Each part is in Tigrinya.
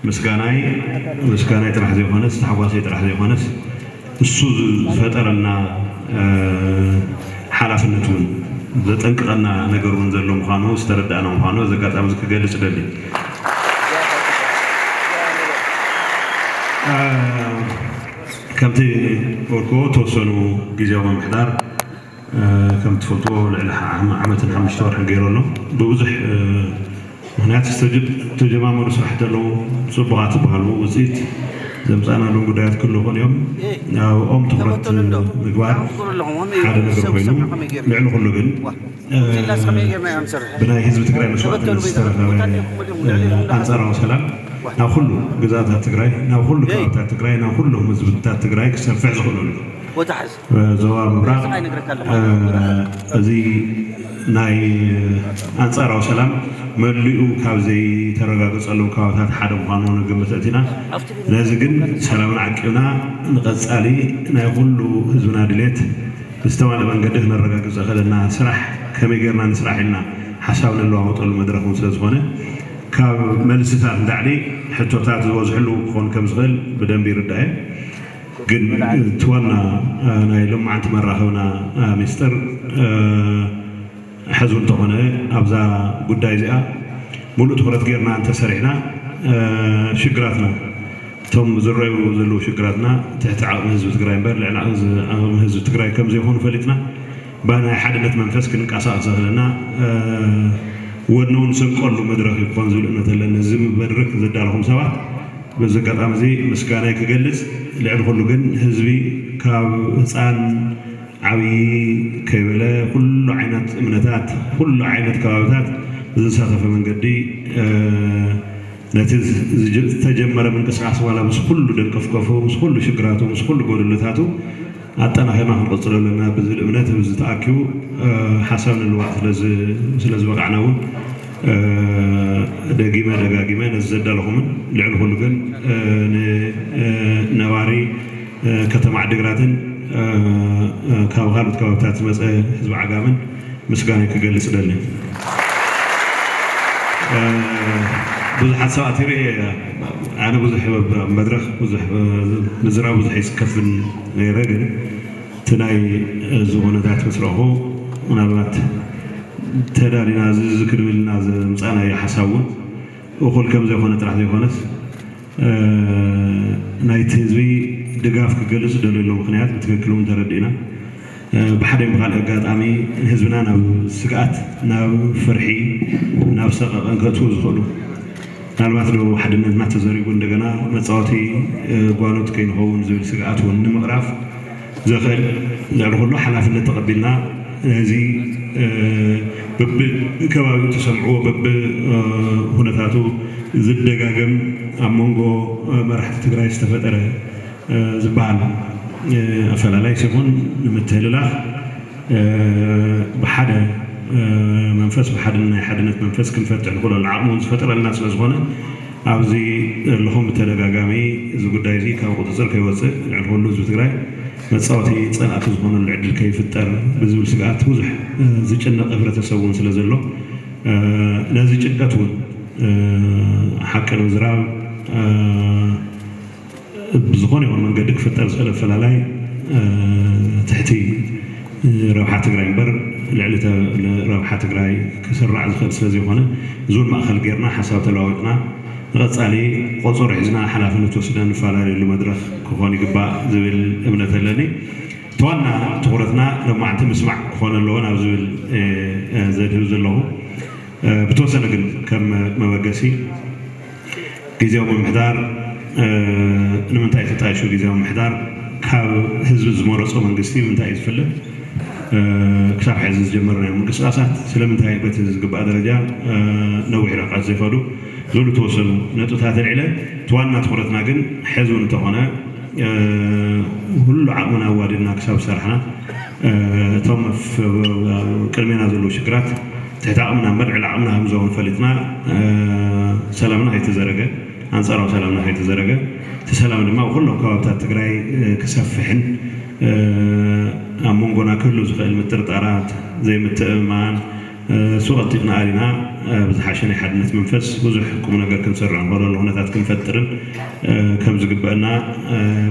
ምስጋናይ ምስጋናይ ጥራሕ ዘይኮነስ፣ ተሓጓሰይ ጥራሕ ዘይኮነስ፣ እሱ ዝፈጠረልና ሓላፍነት እውን ዘጠንቅቐና ነገር እውን ዘሎ ምዃኑ ዝተረዳእና ምዃኑ እዚ ኣጋጣሚ እዚ ክገልጽ እደሊ። ከምቲ ወልክዎ ተወሰኑ ግዜያዊ ምምሕዳር ከም ትፈልጥዎ ልዕሊ ዓመትን ሓሙሽተ ወርሕን ገይሩ ኣሎ። ብብዙሕ ምክንያት ዝተጀማመሩ ስራሕቲ ኣለዉ። ፅቡቓት ዝበሃሉ ውፅኢት ዘምፃእናሎም ጉዳያት ክህሉ ይኽእሉ እዮም። ኣብኦም ትኩረት ምግባር ሓደ ነገር ኮይኑ፣ ልዕሊ ኩሉ ግን ብናይ ህዝቢ ትግራይ መስዋእትነት ዝተረኸበ ኣንፃራዊ ሰላም ናብ ኩሉ ግዛታት ትግራይ፣ ናብ ኩሉ ከባብታት ትግራይ፣ ናብ ኩሎም ህዝብታት ትግራይ ክሰፍሕ ዝኽእለሉ ዞባ ምብራቕ እዚ ናይ ኣንፃራዊ ሰላም መሊኡ ካብ ዘይተረጋገፀሎም ከባብታት ሓደ ምዃኑ ንግምት ኣእቲና፣ ነዚ ግን ሰላምና ዓቂብና ንቐፃሊ ናይ ኩሉ ህዝብና ድሌት ብዝተማልአ መንገዲ ክነረጋግፅ ዘኽእለና ስራሕ ከመይ ጌርና ንስራሕ ኢልና ሓሳብ ንለዋወጠሉ መድረኽ እውን ስለ ዝኾነ ካብ መልስታት ንላዕሊ ሕቶታት ዝበዝሕሉ ክኾን ከም ዝኽእል ብደንቢ ይርዳእ እየ። ግን እቲ ዋና ናይ ሎማዓንቲ መራኸብና ሚስጥር ሕዚ እውን እንተኾነ ኣብዛ ጉዳይ እዚኣ ሙሉእ ትኹረት ጌርና እንተሰሪሕና ሽግራትና እቶም ዝረኣዩ ዘለዉ ሽግራትና ትሕቲ ዓቕሚ ህዝቢ ትግራይ እምበር ልዕሊ ዓቕሚ ህዝቢ ትግራይ ከም ዘይኮኑ ፈሊጥና ብናይ ሓድነት መንፈስ ክንንቀሳቐስ ዘኽእለና ወድና እውን ንሰንቀሉ መድረኽ እዩ ክኾን ዝብል እምነት ኣለኒ። እዚ መድረኽ ዘዳለኹም ሰባት በዚ ኣጋጣሚ እዚ ምስጋናይ ክገልፅ፣ ልዕሊ ኩሉ ግን ህዝቢ ካብ ህፃን ዓብዪ ከይበለ ኩሉ ዓይነት እምነታት ኩሉ ዓይነት ከባብታት ብዝሳተፈ መንገዲ ነቲ ዝተጀመረ ምንቅስቃስ ዋላ ምስ ኩሉ ደንቀፍቀፉ ምስ ኩሉ ሽግራቱ ምስ ኩሉ ጎደሎታቱ ኣጠናኺርና ክንቕፅሎ ኣለና ብዝብል እምነት ኣብዚ ተኣኪቡ ሓሳብ ንልዋጥ ስለዝበቃዕና እውን ደጊመ ደጋጊመ ነዚ ዘዳለኹምን ልዕሊ ኩሉ ግን ንነባሪ ከተማ ዓዲግራትን ካብ ካልኦት ከባብታት ዝመፀ ህዝቢ ዓጋምን ምስጋና ክገልፅ ደሊ። ብዙሓት ሰባት ይርኢ ኣነ ብዙሕ መድረክ ብዙሕ ምዝራብ ብዙሕ ይስከፍን ነይረ ግን እቲ ናይ እዚ ኩነታት ምስ ረእኹ ምናልባት ተዳሊና እዚ ክንብል ኢና ዘምፃእናዮ ሓሳብ እውን እኹል ከም ዘይኮነ ጥራሕ ዘይኮነስ ናይቲ ህዝቢ ድጋፍ ክገልፅ ደልየሉ ምክንያት ብትክክል እውን ተረዲእና ብሓደ ብካልእ ኣጋጣሚ ህዝብና ናብ ስግኣት ናብ ፍርሒ ናብ ሰቐቐን ከእትዉ ዝኽእሉ ምናልባት ዶ ሓድነትና ተዘሪጉ እንደገና መፃወቲ ጓኖት ከይንኸውን ዝብል ስግኣት እውን ንምቕራፍ ዘኽእል ልዕሊ ኩሉ ሓላፍነት ተቐቢልና ነዚ በብከባቢኡ ትሰምዕዎ በብኩነታቱ ዝደጋገም ኣብ መንጎ መራሕቲ ትግራይ ዝተፈጠረ ዝበሃል ኣፈላላይ ሲኹን ንምትህልላኽ ብሓደ መንፈስ ብሓደ ናይ ሓድነት መንፈስ ክንፈትሕ ንኽእለሉ ዓቕሚ እውን ዝፈጠረልና ስለዝኾነ ኣብዚ ዘለኹም ብተደጋጋሚ እዚ ጉዳይ እዚ ካብ ቁፅፅር ከይወፅእ ልዕሊ ኩሉ ህዝቢ ትግራይ መፃወቲ ፀላእቲ ዝኾነሉ ዕድል ከይፍጠር ብዝብል ስግኣት ብዙሕ ዝጭነቕ ህብረተሰብ እውን ስለ ዘሎ ነዚ ጭንቀት እውን ሓቂ ንምዝራብ ብዝኾነ ይኹን መንገዲ ክፍጠር ዝኽእል ኣፈላላይ ትሕቲ ረብሓ ትግራይ እምበር ልዕሊ ረብሓ ትግራይ ክስራዕ ዝኽእል ስለ ዘይኮነ እዚ እውን ማእኸል ጌርና ሓሳብ ተለዋዊጥና ንቐፃሊ ቆፀሮ ሒዝና ሓላፍነት ወስድና ንፈላለየሉ መድረኽ ክኾን ይግባእ ዝብል እምነት ኣለኒ። እቲ ዋና ትኹረትና ሎማዕንቲ ምስማዕ ክኾን ኣለዎ ናብ ዝብል ዘድህብ ዘለኹ ብተወሰነ ግን ከም መበገሲ ግዜያዊ ምምሕዳር ንምንታይ ተጣይሹ ግዜያዊ ምምሕዳር ካብ ህዝቢ ዝመረፆ መንግስቲ ምንታይ እዩ ዝፍለ ክሳብ ሕዚ ዝጀመርናዮ ምንቅስቃሳት ስለምንታይ በቲ ዝግባእ ደረጃ ነዊሕ ርሕቀት ዘይኸዱ ዝብሉ ተወሰኑ ነጥብታት ኣልዒለ እቲ ዋና ትኩረትና ግን ሕዚ እውን እንተኾነ ኩሉ ዓቕምና ኣዋዲድና ክሳብ ዝሰራሕና እቶም ቅድሜና ዘለዉ ሽግራት ትሕቲ ዓቕምና እምበር ልዕሊ ዓቕምና ከምዘውን ፈሊጥና ሰላምና ከይተዘረገ ኣንፃራዊ ሰላምና ከይተዘረገ እቲ ሰላም ድማ ኣብ ኩሎም ከባብታት ትግራይ ክሰፍሕን ኣብ መንጎና ክህሉ ዝኽእል ምጥርጣራት ዘይምትእምማን እሱ ቀልጢፍና ኣሊና ብዝሓሸ ናይ ሓድነት መንፈስ ብዙሕ ቁም ነገር ክንሰርዕ ንኽእለሉ ኩነታት ክንፈጥርን ከም ዝግበአና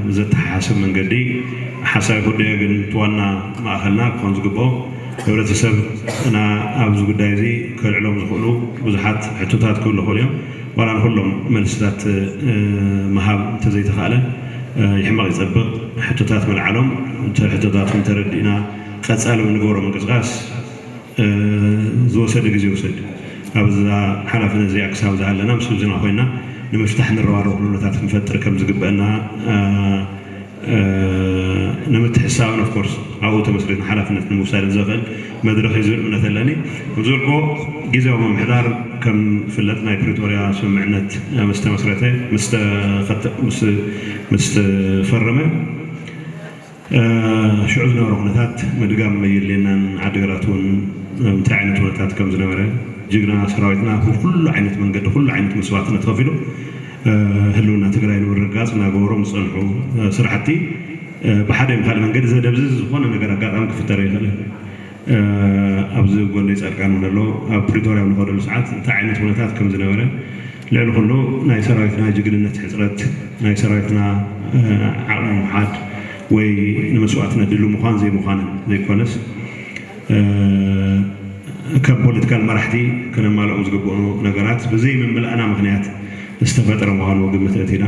ብዘተሓሳስብ መንገዲ ሓሳብ ይኹደዮ። ግን እቲ ዋና ማእኸልና ክኾን ዝግብኦ፣ ሕብረተሰብና ኣብዚ ጉዳይ እዚ ከልዕሎም ዝኽእሉ ብዙሓት ሕቶታት ክህሉ ይኽእሉ እዮም። ዋላ ንኩሎም መልስታት ምሃብ እንተዘይተኻእለ፣ ይሕመቕ ይፀብቕ፣ ሕቶታት ምልዓሎም፣ ሕቶታትኩም ተረዲእና ቀፃሊ ንገብሮ ምንቅስቃስ ዝወሰደ ግዜ ይውሰድ። ኣብዛ ሓላፍነት እዚኣ ክሳብ ዝሃለና ምስ ህዝብና ኮይና ንምፍታሕ ንረባረብ ኩነታት ክንፈጥር ከም ዝግበአና ንምትሕሳብን ኦፍኮርስ ኣብኡ ተመስሪትና ሓላፍነት ንምውሳድን ዘኽእል መድረኽ እዩ ዝብል እምነት ኣለኒ። ከም ዝበልክዎ ግዜያዊ ምምሕዳር ከም ዝፍለጥ ናይ ፕሪቶርያ ስምምዕነት ምስ ተመስረተ ምስ ተኸተ- ምስ ምስ ተፈረመ ሽዑ ዝነበረ ኩነታት ምድጋም የድልየናን ዓዲግራት እውን እንታይ ዓይነት ኩነታት ከም ዝነበረ ጅግና ሰራዊትና ብኩሉ ዓይነት መንገዲ ኩሉ ዓይነት መስዋዕትነት ከፊሉ ህልውና ትግራይ ንምርግጋፅ እናገበሮም ዝፀንሑ ስራሕቲ ብሓደ ይም ካልእ መንገዲ ዘደብዝዝ ዝኾነ ነገር ኣጋጣሚ ክፍጠር ይኽእል። ኣብዚ ጎነይ ፃድቃን እውን ኣሎ። ኣብ ፕሪቶርያ ኣብ ንኸደሉ ሰዓት እንታይ ዓይነት ኩነታት ከም ዝነበረ ልዕሊ ኩሉ ናይ ሰራዊትና ጅግንነት ሕፅረት ናይ ሰራዊትና ዓቕሚ ምውሓድ ወይ ንመስዋእትነት ድሉ ምዃን ዘይምዃንን ዘይኮነስ ከም ፖለቲካል መራሕቲ ክነማልኦም ዝግብኡ ነገራት ብዘይምምላእና ምክንያት ዝተፈጠረ ምዃኑ ግምት ኣእቲና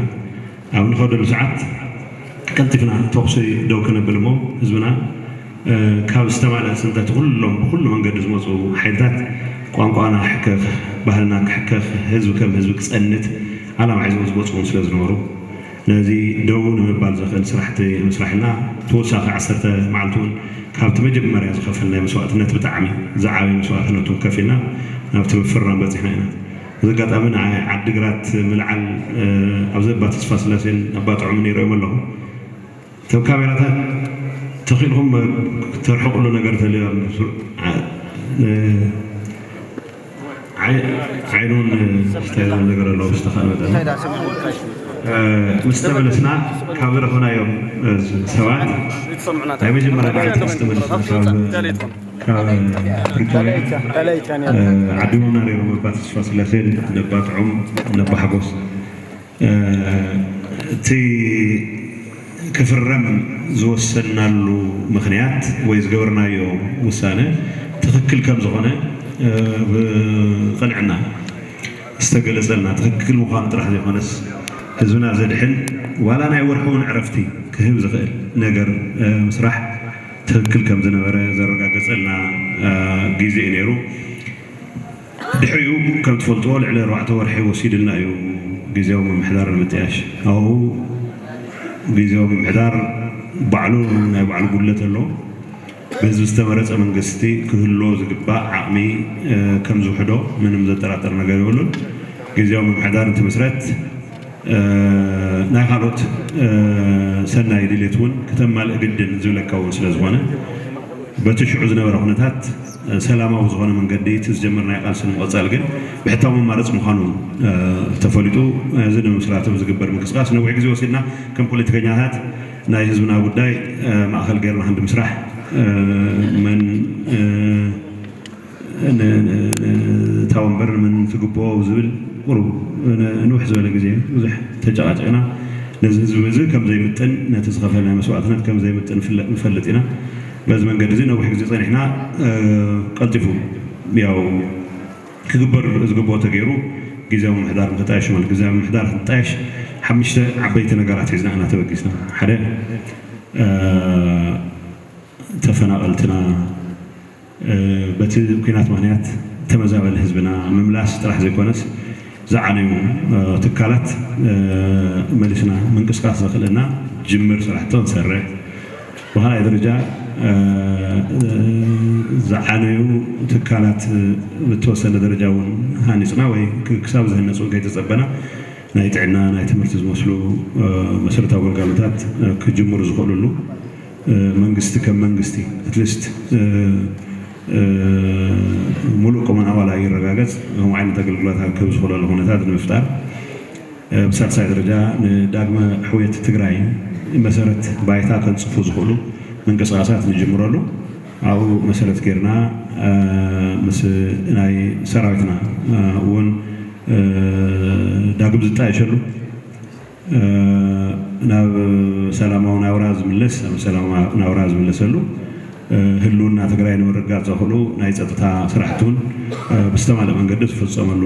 ኣብ ንኸደሉ ሰዓት ቀልጢፍና ተኹሲ ደው ክነብል እሞ ህዝብና ካብ ዝተማልአ ፅንተት ኩሎም ብኩሉ መንገዲ ዝመፁ ሓይልታት ቋንቋና ክሕከኽ፣ ባህልና ክሕከኽ፣ ህዝቢ ከም ህዝቢ ክፀንት ዓላማ ሒዞም ዝመፁ እውን ስለ ዝነበሩ ነዚ ደው ንምባል ዘኽእል ስራሕቲ ንምስራሕ ኢልና ተወሳኺ ዓሰርተ መዓልቲ እውን ካብቲ መጀመርያ ዝኸፈልናዮ መስዋእትነት ብጣዕሚ ዝዓበየ መስዋእትነት እውን ከፊልና ናብቲ ምፍራም በፂሕና ኢና። እዚ ኣጋጣሚ ንዓይ ዓዲግራት ምልዓል ኣብዚ ኣባ ተስፋ ስላሴን ኣባ ጥዑምን ይርእዮም ኣለኹ። እቶም ካሜራታት ተኺልኩም ተርሕቁሉ ነገር ተልዮ ዓይኑን ስታይል ነገር ኣለዎ ብዝተኻል መጠን ምስ ተመለስና ካብ ዝረኸናዮም ሰባት ናይ መጀመርያ መዓልቲ ምስ ተመለስና ካብ ፕሪቶሪያ ዓዲሞና ነይሮም ነባ ተስፋ ስላሴን ነባ ጥዑም ነባ ሓጎስ እቲ ክፍረም ዝወሰናሉ ምኽንያት ወይ ዝገበርናዮ ውሳነ ትኽክል ከም ዝኾነ ብቕንዕና ዝተገለጸልና ትኽክል ምዃኑ ጥራሕ ዘይኮነስ ህዝብና ዘድሕን ዋላ ናይ ወርሒ እውን ዕረፍቲ ክህብ ዝኽእል ነገር ምስራሕ ትኽክል ከም ዝነበረ ዘረጋገጸልና ግዜ እዩ ነይሩ። ድሕሪኡ ከም ትፈልጥዎ ልዕሊ ኣርባዕተ ወርሒ ወሲድልና እዩ ግዜያዊ ምምሕዳር ንምጥያሽ። ኣብኡ ግዜያዊ ምምሕዳር ባዕሉ ናይ ባዕሉ ጉድለት ኣለዎ። ብህዝቢ ዝተመረፀ መንግስቲ ክህልዎ ዝግባእ ዓቕሚ ከም ዝውሕዶ ምንም ዘጠራጥር ነገር የብሉን። ግዜያዊ ምምሕዳር እንትምስረት ናይ ካልኦት ሰናይ ድሌት እውን ክተማልእ ግድን ዝብለካ እውን ስለ ዝኾነ በቲ ሽዑ ዝነበረ ኩነታት ሰላማዊ ዝኾነ መንገዲ እቲ ዝጀመርናዮ ቃልሲ ንምቕፃል ግን ብሕታዊ መማረፂ ምዃኑ ተፈሊጡ እዚ ንምስራቱ ዝግበር ምንቅስቃስ ነዊሕ ግዜ ወሲድና ከም ፖለቲከኛታት ናይ ህዝብና ጉዳይ ማእኸል ገይርና ክንዲ ምስራሕ መን እታ ወንበር ንመን ትግብኦ ዝብል ቁሩብ ንውሕ ዝበለ ግዜ ብዙሕ ተጨቃጨቅና ነዚ ህዝቢ እዚ ከም ዘይምጥን ነቲ ዝኸፈልና መስዋእትነት ከም ዘይምጥን ንፈልጥ ኢና። በዚ መንገዲ እዚ ነዊሕ ግዜ ፀኒሕና ቀልጢፉ ያው ክግበር ዝግብኦ ተገይሩ ግዜያዊ ምምሕዳር ንክጣየሽ ማለት ግዜያዊ ምምሕዳር ክጣየሽ ሓሙሽተ ዓበይቲ ነገራት ሒዝና ኢና ተበጊስና። ሓደ ተፈናቐልትና በቲ ኲናት ምኽንያት ተመዛበሊ ህዝብና ምምላስ ጥራሕ ዘይኮነስ ዝዓነዩ ትካላት መሊስና ምንቅስቃስ ዘኽእለና ጅምር ስራሕቲ ክንሰርሕ ብኻልኣይ ደረጃ ዝዓነዩ ትካላት ብተወሰነ ደረጃ እውን ሃኒፅና ወይ ክሳብ ዝህነፁ ከይተፀበና ናይ ጥዕና ናይ ትምህርቲ ዝመስሉ መሰረታዊ ግልጋሎታት ክጅምሩ ዝኽእሉሉ መንግስቲ ከም መንግስቲ ኣትሊስት ሙሉእ ኮመን ኣባላ ይረጋገፅ ከም ዓይነት ኣገልግሎት ክህብ ዝኽእለሉ ኩነታት ንምፍጣር ብሳልሳይ ደረጃ ንዳግመ ሕውየት ትግራይ መሰረት ባይታ ከንፅፉ ዝኽእሉ ምንቅስቃሳት ንጅምረሉ ኣብኡ መሰረት ጌርና ምስ ናይ ሰራዊትና እውን ዳግም ዝጣየሸሉ፣ ናብ ሰላማዊ ናብራ ዝምለስ፣ ናብ ሰላማዊ ናብራ ዝምለሰሉ፣ ህልውና ትግራይ ንምርግጋፅ ዘኽእሉ ናይ ፀጥታ ስራሕቲ እውን ብዝተማለእ መንገዲ ዝፍፀመሉ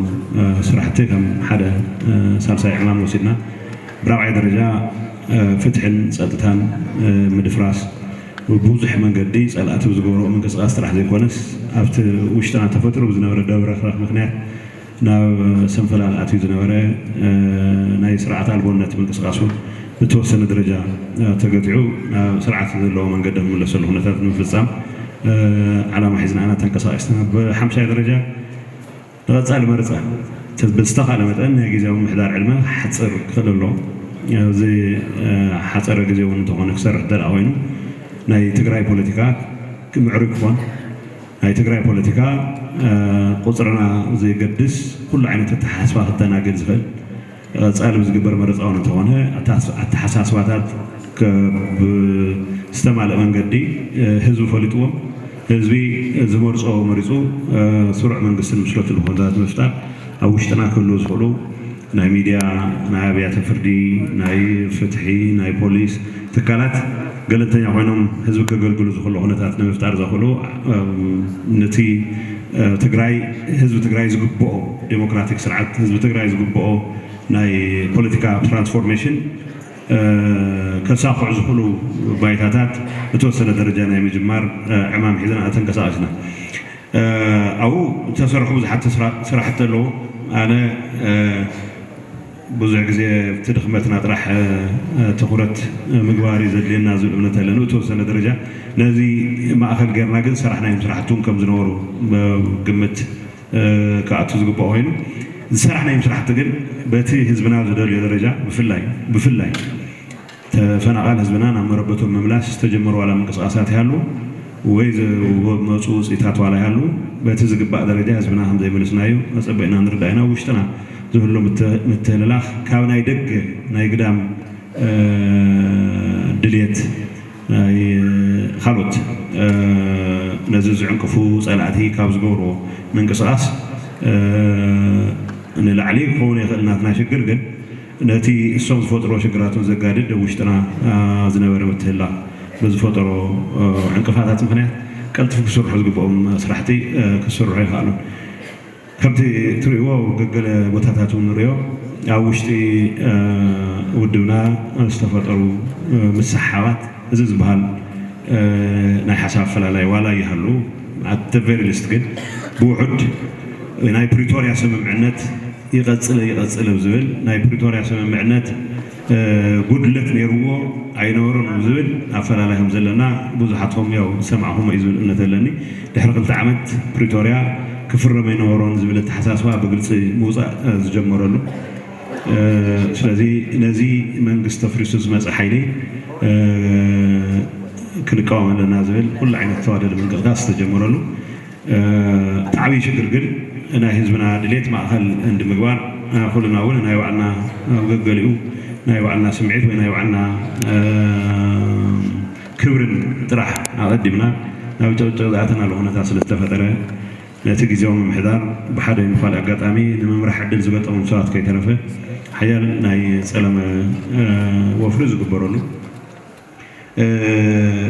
ስራሕቲ ከም ሓደ ሳልሳይ ዕማም ወሲድና፣ ብራብዓይ ደረጃ ፍትሕን ፀጥታን ምድፍራስ፣ ብብዙሕ መንገዲ ፀላእቲ ብዝገብርኦ ምንቅስቃስ ጥራሕ ዘይኮነስ፣ ኣብቲ ውሽጥና ተፈጥሩ ብዝነበረ ደብረኽረኽ ምክንያት ናብ ሰንፈላል ኣትዩ ዝነበረ ናይ ስርዓት ኣልቦነት ምንቅስቃስ እውን ብተወሰነ ደረጃ ተገቲዑ ናብ ስርዓት ዘለዎ መንገዲ ክምለሰሉ ኩነታት ንምፍፃም ዓላማ ሒዝና ኢና ተንቀሳቂስና። ብሓምሻይ ደረጃ ንቐፃሊ መረፃ ብዝተኻለ መጠን ናይ ግዜያዊ ምምሕዳር ዕድመ ሓፅር ክኽእል ኣሎ። እዚ ሓፀረ ግዜ እውን እንተኾነ ክሰርሕ እንተ ኮይኑ ናይ ትግራይ ፖለቲካ ምዕሩይ ክኾን፣ ናይ ትግራይ ፖለቲካ ቁፅርና ዘየገድስ ኩሉ ዓይነት ኣተሓሳስባ ክተናግድ ዝኽእል ቀፃሊ ብዝግበር መረፃ እውን እንተኾነ ኣተሓሳስባታት ብዝተማልእ መንገዲ ህዝቢ ፈሊጥዎም ህዝቢ ዝመርፆ መሪፁ ስሩዕ መንግስቲ ንምስረትሉ ኩነታት ምፍጣር ኣብ ውሽጥና ክህልዉ ዝኽእሉ ናይ ሚድያ፣ ናይ ኣብያተ ፍርዲ፣ ናይ ፍትሒ፣ ናይ ፖሊስ ትካላት ገለልተኛ ኮይኖም ህዝቢ ከገልግሉ ዝኽእሉ ኩነታት ንምፍጣር ዘኽእሉ ነቲ ትግራይ ህዝቢ ትግራይ ዝግብኦ ዴሞክራቲክ ስርዓት ህዝቢ ትግራይ ዝግብኦ ናይ ፖለቲካ ትራንስፎርሜሽን ከሳኽዑ ዝኽእሉ ባይታታት ብተወሰነ ደረጃ ናይ ምጅማር ዕማም ሒዝና ተንቀሳቐስና። ኣብኡ ዝተሰርሑ ብዙሓት ስራሕቲ ኣለዉ። ኣነ ብዙሕ ግዜ እቲ ድኽመትና ጥራሕ ትኹረት ምግባር እዩ ዘድልየና ዝብል እምነት ኣለኒ። ብተወሰነ ደረጃ ነዚ ማእኸል ጌርና ግን ዝሰራሕናዮም ስራሕቲ እውን ከም ዝነበሩ ግምት ክኣቱ ዝግባእ ኮይኑ፣ ዝሰራሕናዮም ስራሕቲ ግን በቲ ህዝብና ዝደልዮ ደረጃ ብፍላይ ብፍላይ ተፈናቓል ህዝብና ናብ መረበቶም ምምላስ ዝተጀመሩ ዋላ ምንቅስቃሳት ይሃሉ ወይ ዝመፁ ውፅኢታት ዋላ ይሃሉ በቲ ዝግባእ ደረጃ ህዝብና ከም ዘይመለስናዮ ኣፀቢቕና ንርዳእ ኢና። ውሽጥና ዝህሉ ምትህልላኽ ካብ ናይ ደገ ናይ ግዳም ድልየት ናይ ካልኦት ነዚ ዝዕንቅፉ ፀላእቲ ካብ ዝገብርዎ ምንቅስቃስ ንላዕሊ ክኸውን ይኽእል ናትና ሽግር ግን ነቲ እሶም ዝፈጥሮ ሽግራትን ዘጋድድ ውሽጥና ዝነበረ ምትህላ ብዝፈጠሮ ዕንቅፋታት ምክንያት ቀልጥፉ ክስርሑ ዝግብኦም ስራሕቲ ክስርሑ ይኽኣሉን። ከምቲ ትሪእዎ ገገለ ቦታታት እውን ንሪኦ ኣብ ውሽጢ ውድብና ዝተፈጠሩ ምስሓባት እዚ ዝበሃል ናይ ሓሳብ ኣፈላላይ ዋላ ይሃሉ ኣተ ቨሪ ሊስት ግን ብውሑድ ናይ ፕሪቶርያ ስምምዕነት ይቐፅል ይቐፅል ዝብል ናይ ፕሪቶርያ ስምምዕነት ጉድለት ነይርዎ ኣይነበሮን ዝብል ኣፈላላይ ከም ዘለና ብዙሓትኩም ያው ዝሰማዕኹም እዩ ዝብል እምነት ኣለኒ። ድሕሪ ክልተ ዓመት ፕሪቶርያ ክፍረም ኣይነበሮን ዝብል ኣተሓሳስባ ብግልፂ ምውፃእ ዝጀመረሉ ስለዚ ነዚ መንግስቲ ተፍሪሱ ዝመፀ ሓይሊ ክንቃወም ኣለና ዝብል ኩሉ ዓይነት ተዋደደ ምንቅስቃስ ዝተጀመረሉ እቲ ዓብዪ ሽግር ግን ናይ ህዝብና ድሌት ማእኸል እንድምግባር ኩልና እውን ናይ ባዕልና ኣብ ገገሊኡ ናይ ባዕልና ስምዒት ወይ ናይ ባዕልና ክብርን ጥራሕ ኣቐዲምና ናብ ጨብጨብ ዝኣተናሉ ኩነታት ስለዝተፈጠረ ነቲ ግዜያዊ ምምሕዳር ብሓደ ይኹን ካልእ ኣጋጣሚ ንምምራሕ ዕድል ዝገጠሞም ሰባት ከይተረፈ ሓያል ናይ ጸለመ ወፍሪ ዝግበረሉ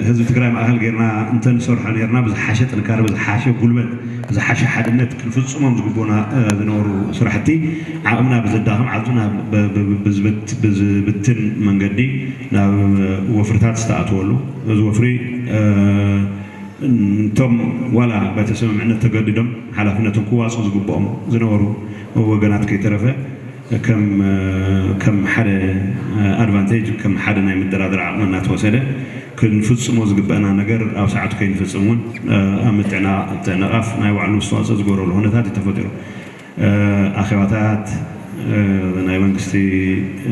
ህዝቢ ትግራይ ማእኸል ጌርና እንተንሰርሖ ኔርና ብዝሓሸ ጥንካረ ብዝሓሸ ጉልበት ብዝሓሸ ሓድነት ክንፍፅሞም ዝግቡና ዝነበሩ ስራሕቲ ዓቕምና ብዘዳኽም ዓፁና ብዝብትን መንገዲ ናብ ወፍርታት ዝተኣተወሉ እዚ ወፍሪ እቶም ዋላ በቲ ስምምዕነት ተገዲዶም ሓላፍነቶም ክዋፅኡ ዝግብኦም ዝነበሩ ወገናት ከይተረፈ ከም ሓደ ኣድቫንቴጅ ከም ሓደ ናይ ምድራድር ዓቕሚ እናተወሰደ ክንፍፅሞ ዝግበአና ነገር ኣብ ሰዓቱ ከይንፍፅም እውን ኣብ ምትዕናቕ ናይ ባዕሉ ኣስተዋፅኦ ዝገበረሉ ኩነታት እዩ ተፈጢሩ። ኣኼባታት ናይ መንግስቲ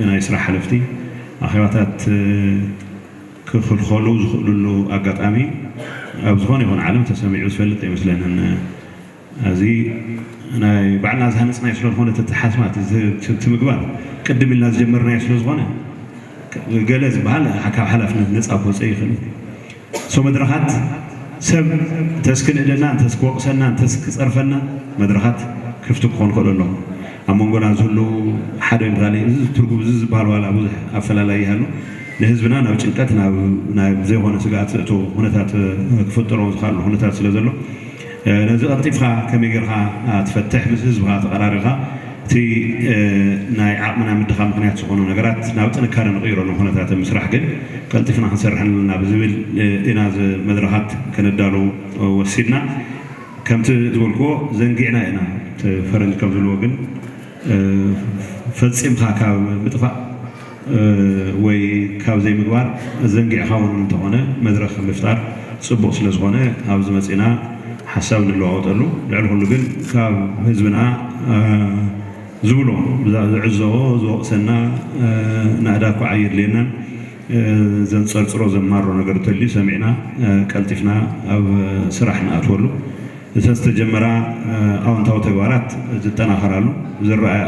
ናይ ስራሕ ሓለፍቲ ኣኼባታት ክኽልኸሉ ዝኽእልሉ ኣጋጣሚ ኣብ ዝኾነ ይኹን ዓለም ተሰሚዑ ዝፈልጥ ኣይመስለንን። እዚ ናይ ባዕልና ዝሃነፅናዮ ስለዝኾነ ተተሓስማት ትምግባር ቅድም ኢልና ዝጀመርናዮ ስለዝኾነ ገለ ዝበሃል ካብ ሓላፍነት ነፃ ክወፀ ይኽእል እዩ። ሶ መድረኻት ሰብ እንተስ ክንእደና፣ እንተስ ክወቕሰና፣ እንተስ ክጸርፈና መድረኻት ክፍቲ ክኾኑ ይኽእሉ ኣለዉ። ኣብ መንጎና ዝህሉ ሓደ ወይም ካልእ እዚ ትርጉም እዚ ዝበሃል ዋላ ብዙሕ ኣፈላላይ ይሃሉ፣ ንህዝብና ናብ ጭንቀት፣ ናብ፣ ናብ ዘይኾነ ስግኣት ዘእትዉ ኩነታት ክፍጠሩ ዝኽኣሉ ኩነታት ስለ ዘሎ፣ ነዚ ቀልጢፍካ ከመይ ጌርካ ትፈትሕ፣ ምስ ህዝብኻ ተቐራሪብካ እቲ ናይ ዓቕምና ምድኻም ምኽንያት ዝኾኑ ነገራት ናብ ጥንካረ ንቕይረሉ ኩነታት ምስራሕ ግን ቀልጢፍና ክንሰርሕ ኣለና ብዝብል ኢና እዚ መድረኻት ከነዳሉ ወሲድና። ከምቲ ዝበልክዎ ዘንጊዕና ኢና። እቲ ፈረንጅ ከም ዝብልዎ ግን ፈጺምካ ካብ ምጥፋእ ወይ ካብ ዘይምግባር ዘንጊዕካ እውን እንተኾነ መድረኽ ምፍጣር ጽቡቕ ስለ ዝኾነ ኣብዚ መጺእና ሓሳብ ንለዋወጠሉ። ልዕሊ ኩሉ ግን ካብ ህዝብና ዝብሎ፣ ዝዕዘቦ፣ ዝወቕሰና ናእዳ እኳ ኣየድልየናን። ዘንጸርጽሮ ዘማሮ ነገር እንተልዩ ሰሚዕና ቀልጢፍና ኣብ ስራሕ ንኣትወሉ። እተን ዝተጀመራ ኣወንታዊ ተግባራት ዝጠናኸራሉ፣ ዝረኣያ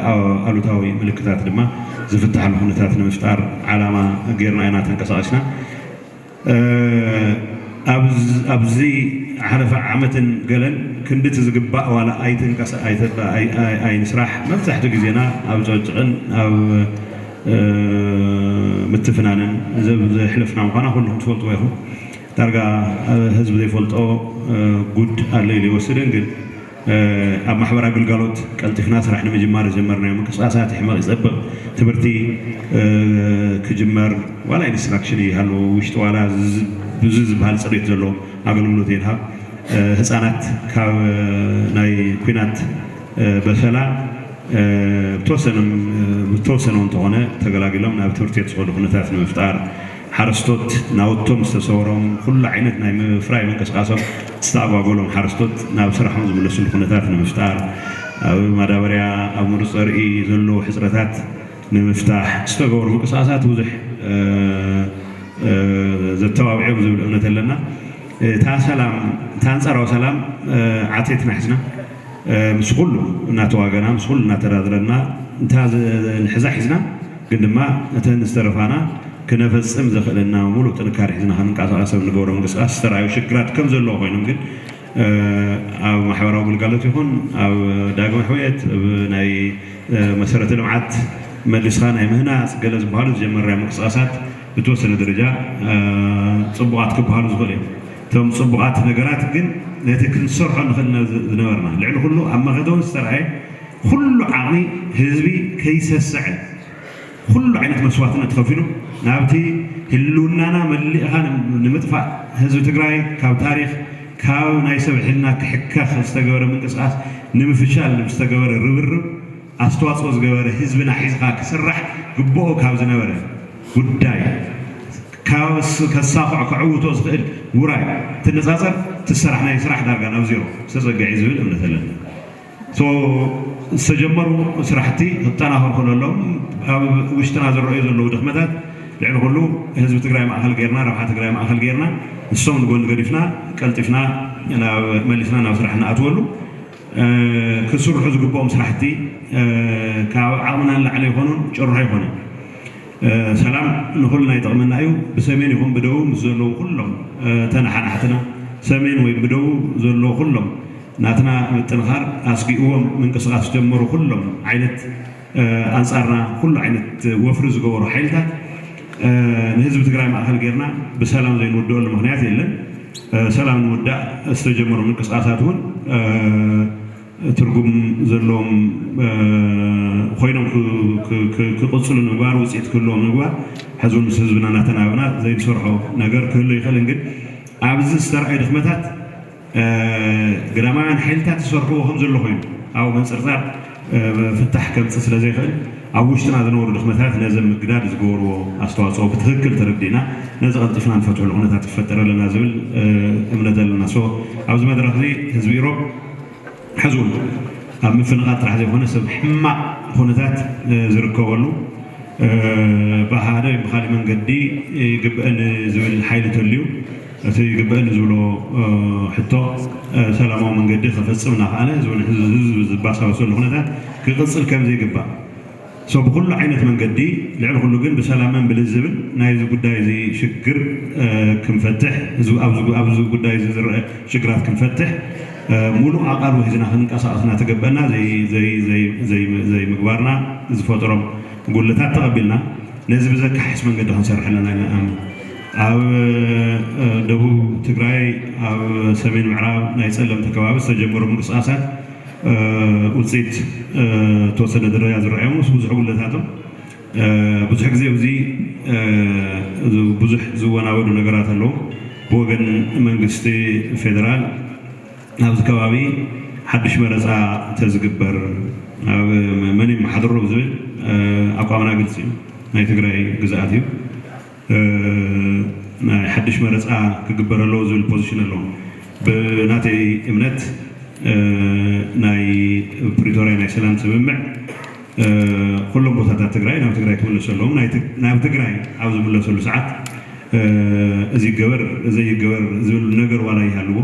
ኣሉታዊ ምልክታት ድማ ዝፍትሓሉ ኩነታት ንምፍጣር ዓላማ ጌርና ኢና ተንቀሳቒስና። ኣብዚ ሓለፈ ዓመትን ገለን ክንድቲ ዝግባእ ዋላ ኣይንስራሕ፣ መብዛሕትኡ ግዜና ኣብ ጨቅጭቅን ኣብ ምትፍናንን ዘሕለፍና ምዃና ኩልኹም ትፈልጥዎ ኢኹም። ዳርጋ ህዝቢ ዘይፈልጦ ጉድ ኣሎ ኢሉ ይወስድን፣ ግን ኣብ ማሕበራዊ ግልጋሎት ቀልጢፍና ስራሕ ንምጅማር ዝጀመርናዮ ምንቅስቃሳት ይሕመቕ ይጸብቕ፣ ትምህርቲ ክጅመር ዋላ ኢንስትራክሽን ይሃልዎ ውሽጢ ዋላ ብዙ ዝበሃል ጽሬት ዘለዎ ኣገልግሎት የድሃብ። ህጻናት ካብ ናይ ኲናት በሰላ ብተወሰነ እንተኾነ ተገላጊሎም ናብ ትምህርቲ ቤት ዝኸዱ ኩነታት ንምፍጣር፣ ሓረስቶት ናውቶም ዝተሰወሮም ኩሉ ዓይነት ናይ ምፍራይ ምንቅስቃሶም ዝተኣጓጎሎም ሓረስቶት ናብ ስራሖም ዝምለስሉ ኩነታት ንምፍጣር፣ ኣብ ማዳበርያ፣ ኣብ ምሩፅ ዘርኢ ዘለዉ ሕፅረታት ንምፍታሕ ዝተገበሩ ምንቅስቃሳት ብዙሕ ዘተባብዕዮም ዝብል እምነት ኣለና። እታ ሰላም፣ እታ ኣንፃራዊ ሰላም ዓትየትና ሒዝና ምስ ኩሉ እናተዋገና፣ ምስ ኩሉ እናተዳድረና፣ እንታ ንሕዛ ሒዝና፣ ግን ድማ እተን ዝተረፋና ክነፈጽም ዘኽእለና ሙሉእ ጥንካሬ ሒዝና ክንንቀሳቐስ ኣብ ንገብሮ ምንቅስቃስ ዝተራእዩ ሽግራት ከም ዘለዉ ኮይኖም፣ ግን ኣብ ማሕበራዊ ግልጋሎት ይኹን ኣብ ዳግመ ሕውየት፣ ኣብ ናይ መሰረተ ልምዓት መሊስካ ናይ ምህናፅ ገለ ዝበሃሉ ዝጀመርናዮ ምንቅስቃሳት ብተወሰነ ደረጃ ፅቡቓት ክበሃሉ ዝኽእሉ እዮም። እቶም ፅቡቓት ነገራት ግን ነቲ ክንሰርሖ ንኽእል ዝነበርና፣ ልዕሊ ኩሉ ኣብ መኸተ እውን ዝተረኣየ ኩሉ ዓቕሚ ህዝቢ ከይሰስዐ ኩሉ ዓይነት መስዋእትነት ተኸፊሉ ናብቲ ህልውናና መሊእኻ ንምጥፋእ ህዝቢ ትግራይ ካብ ታሪኽ ካብ ናይ ሰብ ሕልና ክሕከኽ ዝተገበረ ምንቅስቃስ ንምፍሻል ዝተገበረ ርብርብ ኣስተዋፅኦ ዝገበረ ህዝብና ሒዝኻ ክስራሕ ግብኦ ካብ ዝነበረ ጉዳይ ካብ ከሳኽዖ ከዕውቶ ዝኽእል ውራይ ትነፃፀር ትሰራሕ ናይ ስራሕ ዳርጋ ናብ ዜሮ ዝተፀግዐ ዝብል እምነት ኣለና። ዝተጀመሩ ስራሕቲ ክጠናኸሩ ከለሎም ኣብ ውሽጥና ዝረኣዩ ዘለዉ ድኽመታት ልዕሊ ኩሉ ህዝቢ ትግራይ ማእኸል ጌርና ረብሓ ትግራይ ማእኸል ጌርና ንሶም ንጎኒ ገዲፍና ቀልጢፍና መሊስና ናብ ስራሕ ንኣትወሉ ክስርሑ ዝግብኦም ስራሕቲ ካብ ዓቕምና ንላዕሊ ይኾኑን ጭርሖ ይኾኑን። ሰላም ንኹልና ይጠቕመና እዩ። ብሰሜን ይኹን ብደቡብ ምስ ዘለዉ ኩሎም ተነሓናሕትና ሰሜን ወይ ብደቡብ ዘለዉ ኩሎም ናትና ምጥንኻር ኣስጊእዎም ምንቅስቃስ ዝጀመሩ ኩሎም ዓይነት ኣንፃርና ኩሉ ዓይነት ወፍሪ ዝገበሩ ሓይልታት ንህዝቢ ትግራይ ማእኸል ጌርና ብሰላም ዘይንውድኦሉ ምኽንያት የለን። ሰላም ንምውዳእ ዝተጀመሩ ምንቅስቃሳት እውን ትርጉም ዘለዎም ኮይኖም ክቕፅሉ ንምግባር ውፅኢት ክህልዎም ንምግባር ሕዚ እውን ምስ ህዝብና እናተናበና ዘይንሰርሖ ነገር ክህሉ ይኽእልን ግን ኣብዚ ዝተረኣዩ ድኽመታት ግዳማውያን ሓይልታት ዝሰርሕዎ ከም ዘሎ ኮይኑ ኣብ ምንፅርፃር ፍታሕ ከምፅእ ስለ ዘይኽእል ኣብ ውሽጥና ዝነበሩ ድኽመታት ነዚ ምግዳድ ዝገበርዎ ኣስተዋፅኦ ብትኽክል ተረዲእና ነዚ ቀልጢፍና ንፈትሕሉ ኩነታት ክፈጠር ኣለና ዝብል እምነት ኣለና። ሶ ኣብዚ መድረኽ እዚ ህዝቢ ኢሮብ ሕዚ እውን ኣብ ምፍንቓል ጥራሕ ዘይኮነ ሰብ ሕማቕ ኩነታት ዝርከበሉ ብሓደ ወይ ብካሊእ መንገዲ ይግበአኒ ዝብል ሓይሊ ተልዩ እቲ ይግበአኒ ዝብሎ ሕቶ ሰላማዊ መንገዲ ከፈፅም እናኸኣለ ህዝቢ ዝባሳበሰሉ ኩነታት ክቕፅል ከም ዘይግባእ So ብኩሉ ዓይነት መንገዲ ልዕሊ ኩሉ ግን ብሰላምን ብልዝብን ናይዚ ጉዳይ እዚ ሽግር ክንፈትሕ ኣብዚ ጉዳይ እዚ ዝረአ ሽግራት ክንፈትሕ ሙሉእ ኣቓልቦ ሒዝና ክንንቀሳቐስ እናተገበአና ዘይምግባርና ዝፈጠሮም ጉልታት ተቐቢልና ነዚ ብዘካሕስ መንገዲ ክንሰርሕ ኣለና ኢና ንኣምን። ኣብ ደቡብ ትግራይ ኣብ ሰሜን ምዕራብ ናይ ፀለምቲ ከባቢ ዝተጀመሩ ምንቅስቃሳት ውፅኢት ተወሰነ ደረጃ ዝረኣዩ ምስ ብዙሕ ጉለታቶም ብዙሕ ግዜ እዚ ብዙሕ ዝወናበዱ ነገራት ኣለዉ። ብወገን መንግስቲ ፌደራል ኣብዚ ከባቢ ሓድሽ መረፃ ተዝግበር መን ይመሓድሮ ዝብል ኣቋምና ግልፂ እዩ። ናይ ትግራይ ግዝኣት እዩ። ናይ ሓድሽ መረፃ ክግበር ኣለዎ ዝብል ፖዚሽን ኣለዎም። ብናተይ እምነት ናይ ፕሪቶርያ ናይ ሰላም ስምምዕ ኩሎም ቦታታት ትግራይ ናብ ትግራይ ክምለሱ ኣለዎም። ናብ ትግራይ ኣብ ዝምለሰሉ ሰዓት እዚ ይገበር እዚ ይገበር ዝብል ነገር ዋላ ይሃልዎ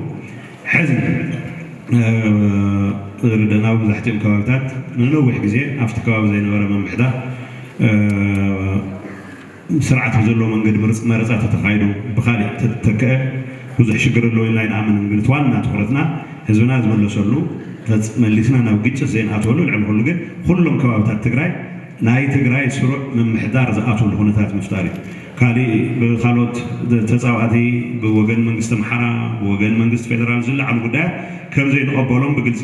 ሕዚ ዝርደና መብዛሕትኦም ከባብታት ንነዊሕ ግዜ ኣብቲ ከባቢ ዘይነበረ ምምሕዳር ስርዓት ብዘለዎ መንገዲ መረፃ ተተኻይዱ ብካሊእ ተተክአ ብዙሕ ሽግር ኣለዎ ኢልና ይንኣምን። ግን እቲ ዋና ትኩረትና ህዝብና ዝመለሰሉ መሊስና ናብ ግጭት ዘይንኣትወሉ ልዕሊ ኩሉ ግን ኩሎም ከባብታት ትግራይ ናይ ትግራይ ስሩዕ ምምሕዳር ዝኣትወሉ ኩነታት ምፍጣር እዩ። ካሊእ ብካልኦት ተፃዋእቲ ብወገን መንግስቲ ኣምሓራ ብወገን መንግስቲ ፌደራል ዝለዓሉ ጉዳያት ከም ዘይንቐበሎም ብግልፂ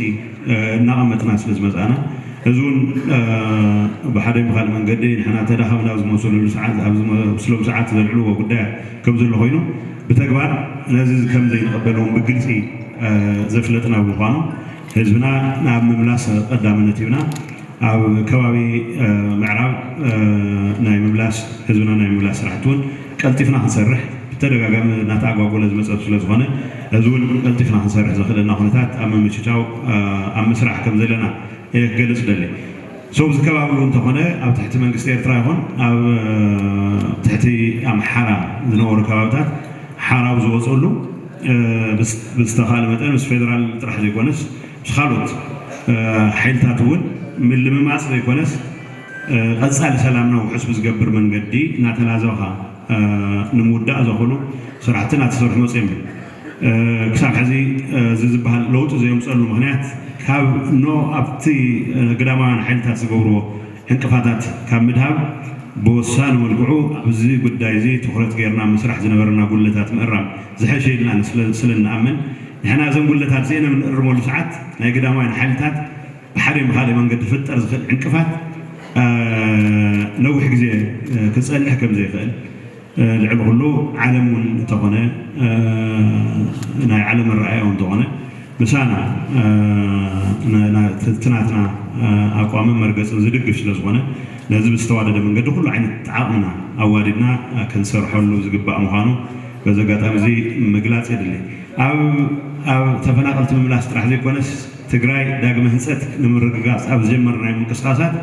እናቐመጥና ስለ ዝመፃና እዚ እውን ብሓደ ብካልእ መንገዲ ንሕና ተዳኸምና ኣብ ዝመስለሉ ሰዓት ኣብ ዝመስሎም ሰዓት ዘልዕልዎ ጉዳያት ከም ዘሎ ኮይኑ ብተግባር ነዚ ከም ዘይንቐበል እውን ብግልፂ ዘፍለጥና ብምኳኑ ህዝብና ናብ ምምላስ ቀዳምነት ሂብና ኣብ ከባቢ ምዕራብ ናይ ምምላስ ህዝብና ናይ ምምላስ ስራሕቲ እውን ቀልጢፍና ክንሰርሕ ብተደጋጋሚ እናተኣጓጎለ ዝመፀ ስለ ዝኾነ እዚ እውን ቀልጢፍና ክንሰርሕ ዘኽእለና ኩነታት ኣብ ምምችቻው ኣብ ምስራሕ ከም ዘለና እየ ክገልፅ ደሊ። So እዚ ከባቢ እውን እንተኾነ ኣብ ትሕቲ መንግስቲ ኤርትራ ይኹን ኣብ ትሕቲ ኣምሓራ ዝነበሩ ከባብታት ሓራው ዝወፀሉ ብዝተኻለ መጠን ምስ ፌደራል ጥራሕ ዘይኮነስ ምስ ካልኦት ሓይልታት እውን ምልምማፅ ዘይኮነስ ቀፃሊ ሰላምና ውሑስ ብዝገብር መንገዲ እናተላዘብካ ንምውዳእ ዘኽእሉ ስራሕቲ እናተሰርሑ መፅኦም እዮም። ክሳብ ሕዚ እዚ ዝበሃል ለውጢ ዘየምፀሉ ምክንያት ካብ ኖ ኣብቲ ግዳማውያን ሓይልታት ዝገብርዎ ዕንቅፋታት ካብ ምድሃብ ብወሳኒ መልክዑ ኣብዚ ጉዳይ እዚ ትኩረት ጌርና ምስራሕ ዝነበረና ጉለታት ምእራም ዝሐሸ ኢልና ስለ እንኣምን ንሕና እዘን ጉለታት እዚአን ኣብ ንእርመሉ ሰዓት ናይ ግዳማውያን ሓይልታት ብሓደ ብካልእ መንገዲ ክፍጠር ዝኽእል ዕንቅፋት ነዊሕ ግዜ ክፀንሕ ከም ዘይኽእል ልዕሊ ኩሉ ዓለም እውን እንተኾነ ናይ ዓለም ኣረኣእያ እውን እንተኾነ ምሳና እቲ ናትና ኣቋምን መርገፅን ዝድግፍ ስለ ዝኾነ ነዚ ብዝተዋደደ መንገዲ ኩሉ ዓይነት ዓቕምና ኣዋዲድና ክንሰርሐሉ ዝግባእ ምዃኑ በዚ ኣጋጣሚ እዚ ምግላፅ የድሊ። ኣብ ተፈናቐልቲ ምምላስ ጥራሕ ዘይኮነስ ትግራይ ዳግመ ህንፀት ንምርግጋፅ ኣብ ዝጀመርናዮ ምንቅስቃሳት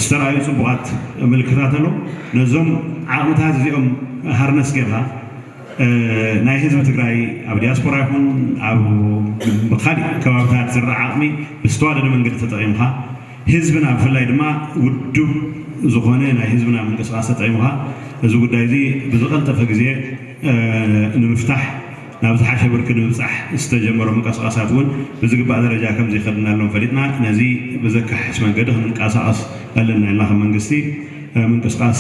ዝተረኣዩ ፅቡቓት ምልክታት ኣለዉ። ነዞም ዓቕምታት እዚኦም ሃርነስ ጌርካ ናይ ህዝቢ ትግራይ ኣብ ዲያስፖራ ይኹን ኣብ ብካሊእ ከባብታት ዝረኣ ዓቕሚ ብዝተዋደደ መንገዲ ተጠቒምካ ህዝብና ብፍላይ ድማ ውዱብ ዝኾነ ናይ ህዝብና ምንቅስቃስ ተጠቒምካ እዚ ጉዳይ እዚ ብዝቐልጠፈ ግዜ ንምፍታሕ ናብ ዝሓሸ ብርኪ ንምብፃሕ ዝተጀመሮ ምንቅስቃሳት እውን ብዝግባእ ደረጃ ከም ዘይኸድናሎም ፈሊጥና ነዚ ብዘካሕስ መንገዲ ክንንቀሳቐስ ኣለና ኢልና ከም መንግስቲ ምንቅስቃስ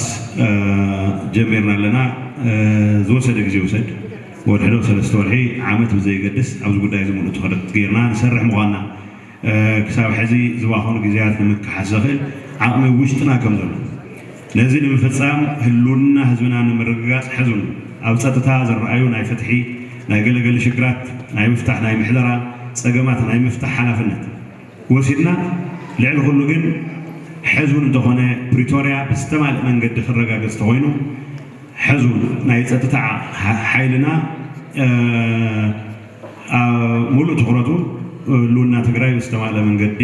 ጀሚርና ኣለና። ዝወሰደ ግዜ ውሰድ ወድሕዶ ሰለስተ ወርሒ ዓመት ብዘየገድስ ኣብዚ ጉዳይ እዚ ሙሉእ ትኩረት ጌርና ንሰርሕ ምኳንና ክሳብ ሕዚ ዝባኸኑ ግዜያት ንምክሓስ ዘኽእል ዓቕሚ ውሽጥና ከም ዘሎ ነዚ ንምፍፃም ህልውና ህዝብና ንምርግጋፅ ሕዙን ኣብ ፀጥታ ዝረኣዩ ናይ ፍትሒ ናይ ገለገለ ሽግራት ናይ ምፍታሕ ናይ ምሕደራ ፀገማት ናይ ምፍታሕ ሓላፍነት ወሲድና ልዕሊ ኩሉ ግን ሕዙን እንተኾነ ፕሪቶርያ ብዝተማልእ መንገዲ ክረጋገፅ ተኾይኑ ሕዙን ናይ ፀጥታ ሓይልና ሙሉእ ትኩረቱ ህልውና ትግራይ ብዝተማልአ መንገዲ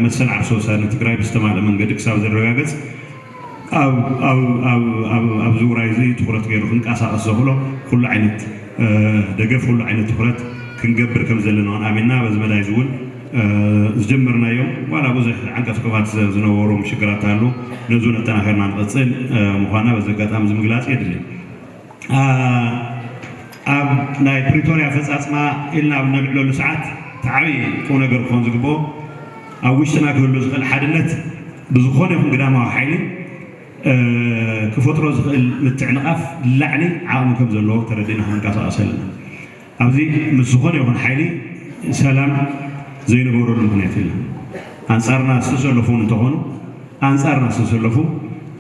መሰል ዓርሰ ወሳነ ትግራይ ብዝተማልአ መንገዲ ክሳብ ዝረጋገፅ ኣብዚ ውራይ እዚ ትኩረት ገይሩ ክንቀሳቀስ ዘኽእሎ ኩሉ ዓይነት ደገፍ ኩሉ ዓይነት ትኩረት ክንገብር ከም ዘለና እውን ኣሚንና በዚ መዳይ እዚ እውን ዝጀመርናዮም ዋላ ብዙሕ ዓንቀፍ ዕንቅፋት ዝነበሮም ሽግራት ኣሉ። ነዙ ነጠናኺርና ንቐፅል ምዃና በዚ ኣጋጣሚ እዚ ምግላፅ የድሊ። ኣብ ናይ ፕሪቶርያ ኣፈፃፅማ ኢልና ኣብ ነልዕለሉ ሰዓት እቲ ዓብዪ ቁም ነገር ክኾን ዝግብኦ ኣብ ውሽጥና ክህሉ ዝኽእል ሓድነት ብዝኾነ ይኹን ግዳማዊ ሓይሊ ክፈጥሮ ዝኽእል ምትዕንቓፍ ላዕሊ ዓቕሚ ከም ዘለዎ ተረዲእና ክንንቀሳቐስ ኣለና። ኣብዚ ምስ ዝኾነ ይኹን ሓይሊ ሰላም ዘይንገብረሉ ምኽንያት የለን። ኣንጻርና ዝተሰለፉ እውን እንተኾኑ ኣንጻርና ዝተሰለፉ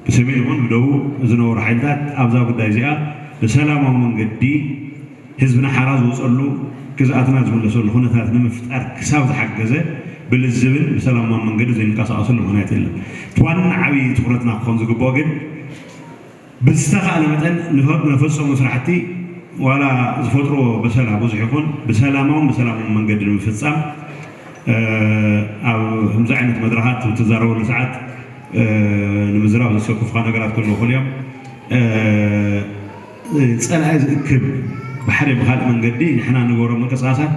ብሰሜን ይኹን ብደቡብ ዝነበሩ ሓይልታት ኣብዛ ጉዳይ እዚኣ ብሰላማዊ መንገዲ ህዝብና ሓራ ዝወፀሉ ግዝኣትና ዝምለሰሉ ኩነታት ንምፍጣር ክሳብ ዝሓገዘ ብልዝብን ብሰላማዊ መንገዲ ዘይንቀሳቐሰሉ ምኽንያት የለን። እቲ ዋና ዓብዪ ትኹረትና ክኾን ዝግብኦ ግን ብዝተኻእለ መጠን ንፈ- ነፈፀሙ ስራሕቲ ዋላ ዝፈጥሮ በሰላ ብዙሕ ይኹን ብሰላማውን ብሰላማዊ መንገዲ ንምፍፃም ኣብ ከምዚ ዓይነት መድረኻት ትዛረበሉ ሰዓት ንምዝራብ ዘሰኩፍካ ነገራት ክህልዉ ይኽእሉ እዮም። ፀላኢ ዝእክብ ብሓደ ብካልእ መንገዲ ንሕና ንገብሮ ምንቅስቃሳት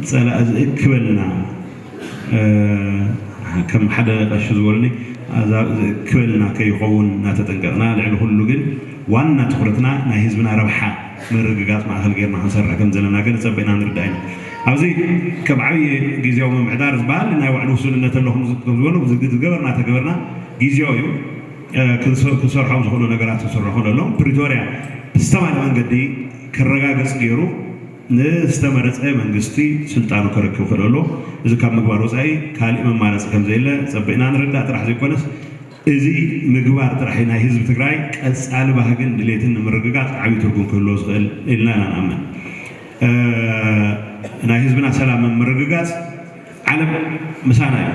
ፀላኢ ዝእክበልና ከም ሓደ ቀሺ ዝበሉኒ ዝእክበልና ከይኸውን እናተጠንቀቕና ልዕሊ ኩሉ ግን ዋና ትኩረትና ናይ ህዝብና ረብሓ ምርግጋፅ ማእኸል ጌርና ክንሰርሕ ከም ዘለና ግን ፀቢቕና ንርዳእ ኢና። ኣብዚ ከም ዓብዪ ግዜያዊ ምምሕዳር ዝበሃል ናይ ባዕሉ ውሱንነት ኣለኹም ዝበሉ ዝገበርና ተገበርና ግዜያዊ እዩ። ክንሰርሖም ዝኽእሉ ነገራት ክስርሑ ኣለዎም። ፕሪቶርያ ብዝተማለ መንገዲ ክረጋገፅ ገይሩ ንዝተመረፀ መንግስቲ ስልጣኑ ክረክብ ክእል ኣሎ። እዚ ካብ ምግባር ወፃኢ ካሊእ መማረፂ ከምዘየለ ፀቢቕና ንርዳእ ጥራሕ ዘይኮነስ እዚ ምግባር ጥራሕ ናይ ህዝቢ ትግራይ ቀፃሊ ባህግን ድሌትን ንምርግጋፅ ዓብዪ ትርጉም ክህልዎ ዝኽእል ኢልና ኢና ንኣምን። ናይ ህዝብና ሰላም ምርግጋፅ ዓለም ምሳና እዩ።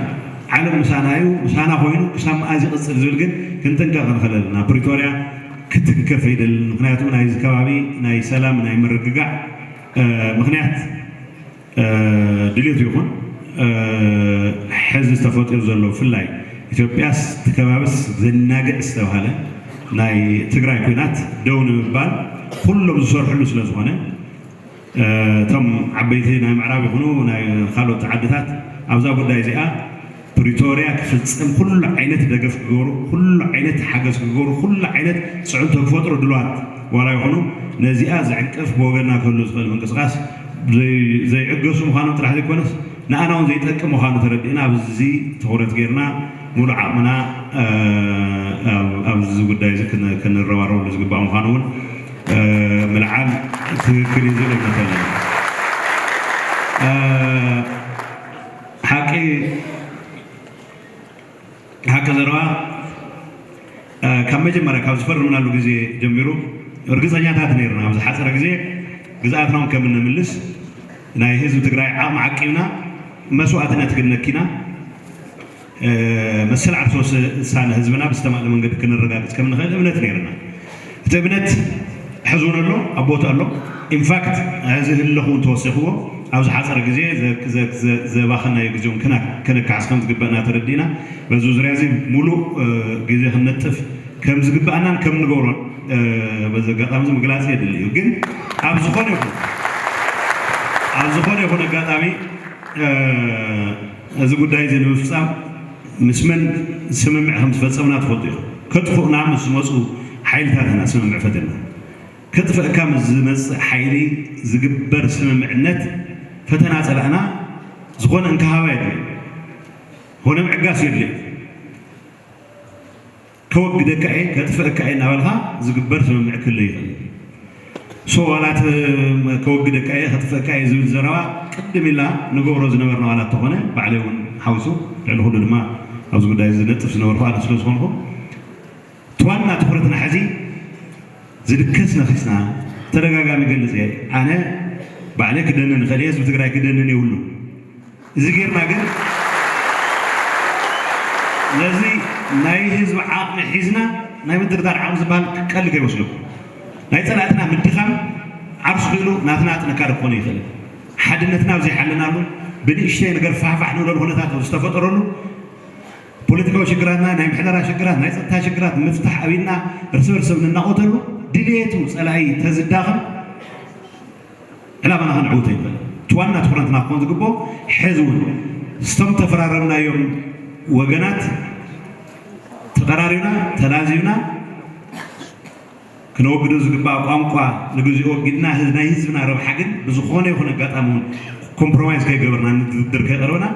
ዓለም ምሳና እዩ፣ ምሳና ኮይኑ ክሳብ መኣዝ ይቕፅል ዝብል ግን ክንጥንቀቕ ንኽእል ኣለና። ፕሪቶርያ ክትንከፍ ኣይደልን። ምክንያቱ ናይዚ ከባቢ ናይ ሰላም ናይ ምርግጋዕ ምክንያት ድሌቱ ይኹን ሕዚ ተፈጢሩ ዘሎ ብፍላይ ኢትዮጵያስ እቲ ከባብስ ዘናግዕ ዝተባሃለ ናይ ትግራይ ኩናት ደው ንምባል ኩሎም ዝሰርሕሉ ስለ ዝኾነ እቶም ዓበይቲ ናይ ምዕራብ ይኹኑ ናይ ካልኦት ዓድታት ኣብዛ ጉዳይ እዚኣ ፕሪቶርያ ክፍፀም ኩሉ ዓይነት ደገፍ ክገብሩ ኩሉ ዓይነት ሓገዝ ክገብሩ ኩሉ ዓይነት ፅዕንቶ ክፈጥሩ ድልዋት ዋላ ይኹኑ ነዚኣ ዝዕንቅፍ ብወገንና ክህሉ ዝኽእል ምንቅስቃስ ዘይዕገሱ ምዃኖም ጥራሕ ዘይኮነስ ንኣና እውን ዘይጠቅም ምዃኑ ተረዲእና ኣብዚ ትኹረት ጌርና ሙሉእ ዓቕምና ኣብዚ ጉዳይ እዚ ክንረባረበሉ ዝግባእ ምዃኑ እውን ምልዓል ትክክል እዩ ዝብል እምነት ኣለና። ሓቂ ሓቂ ዘረባ ካብ መጀመርያ ካብ ዝፈርምናሉ ግዜ ጀሚሩ ርግፀኛታት ነርና ኣብ ዝሓፀረ ግዜ ግዝኣትና እውን ከም እንምልስ ናይ ህዝቢ ትግራይ ዓቕሚ ዓቂብና መስዋእትነት ክንነኪና መሰል ዓርሶ ውሳነ ህዝብና ብዝተማእለ መንገዲ ክንረጋግፅ ከም ንኽእል እምነት ነይርና። እቲ እምነት ሕዚ እውን ኣሎ፣ ኣብ ቦታ ኣሎ። ኢንፋክት እዚ ህለኹ እውን ተወሲኽዎ ኣብ ዝሓፀረ ግዜ ዘባኸናዮ ግዜ እውን ክነካሕስ ከም ዝግበእና ተረዲእና በዚ ዙርያ እዚ ሙሉእ ግዜ ክንነጥፍ ከም ዝግበኣናን ከም ንገብሮን በዚ ኣጋጣሚ እዚ ምግላፅ የድሊ እዩ። ግን ኣብ ዝኾነ ይኹን ኣብ ዝኾነ ይኹን ኣጋጣሚ እዚ ጉዳይ እዚ ንምፍፃም ምስ መን ስምምዕ ከም ዝፈፀምና ትፈልጡ ኢኹም። ከጥፍኡና ምስ ዝመፁ ሓይልታት ኢና ስምምዕ ፈቲና። ከጥፍእካ ምስ ዝመፅእ ሓይሊ ዝግበር ስምምዕነት ፈተና ፀላእና ዝኾነ እንክሃባ የድልዮ። ኾነ ምዕጋስ የድልዮ። ከወግደካ እየ ከጥፍእካ እየ እናበልካ ዝግበር ስምምዕ ክህሉ ይኽእል። ሶ ዋላት ከወግደካ እየ ከጥፍእካ እየ ዝብል ዘረባ ቅድም ኢላ ንገብሮ ዝነበርና ዋላት ተኾነ ባዕለይ እውን ሓዊሱ ልዕሊ ኩሉ ድማ ኣብዚ ጉዳይ ዝነጥፍ ዝነበርኩ ኣነ ስለ ዝኾንኩ እቲ ዋና ትኹረትና ሕዚ ዝድከስ ነኺስና ተደጋጋሚ ገልፅ እየ ኣነ ባዕለይ ክደንን ይኽእል እየ ህዝቢ ትግራይ ክደንን የብሉ እዚ ጌርና ግን ነዚ ናይ ህዝቢ ዓቕሚ ሒዝና ናይ ምድርዳር ዓቕሚ ዝበሃል ቀሊ ከይወስደኩም ናይ ፀላእትና ምድኻም ዓርሱ ክኢሉ ናትና ጥንካረ ክኾነ ይኽእል ሓድነትና ኣብ ዘይሓለናሉ ብንእሽተይ ነገር ፋሕፋሕ ንብለሉ ኩነታት ዝተፈጠረሉ ፖለቲካዊ ሽግራትና ናይ ምሕደራ ሽግራት ናይ ፀጥታ ሽግራት ምፍታሕ ኣብና እርስ በርስ ንናቆተሉ ድሌቱ ፀላኢ ተዝዳኸም ዕላማና ክንዕውቶ ይኽእል እቲ ዋና ትኹረትና ክኾን ዝግብኦ፣ ሕዚ እውን ስቶም ተፈራረምናዮም ወገናት ተቐራሪብና ተላዚብና ክነወግዶ ዝግባእ ቋንቋ ንግዚኡ ወጊድና፣ ህዝ- ናይ ህዝብና ረብሓ ግን ብዝኾነ ይኹን ኣጋጣሚ እውን ኮምፕሮማይዝ ከይገበርና፣ ንድርድር ከይቀረብና፣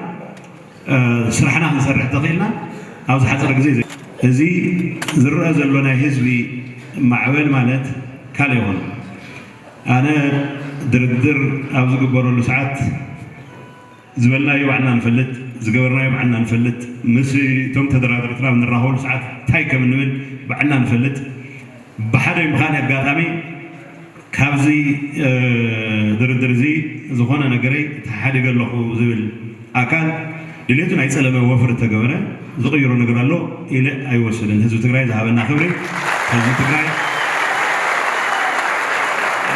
እ፣ ስራሕና ክንሰርሕ ተኽኢልና ኣብዚ ሓፂር ግዜ ዘ- እዚ ዝረአ ዘሎ ናይ ህዝቢ ማዕበል ማለት ካልእ ይኹን፣ ኣነ ድርድር ኣብ ዝግበረሉ ሰዓት ዝበልናዮ ባዕልና ንፈልጥ፣ ዝገበርናዮ ባዕልና ንፈልጥ፣ ምስ እቶም ተደራደርትና ኣብ ንራኸበሉ ሰዓት እንታይ ከም እንብል ባዕልና ንፈልጥ። ብሓደ ምኻን ኣጋጣሚ ካብዚ፣ እ፣ ድርድር እዚ ዝኾነ ነገረይ ተሓዲገ ኣለኹ ዝብል ኣካል ድሌቱ ናይ ጸለመ ወፍሪ ተገበረ ዝቕይሮ ነገር ኣሎ ኢለ ኣይወስድን። ህዝቢ ትግራይ ዝሃበና ክብሪ፣ ህዝቢ ትግራይ፣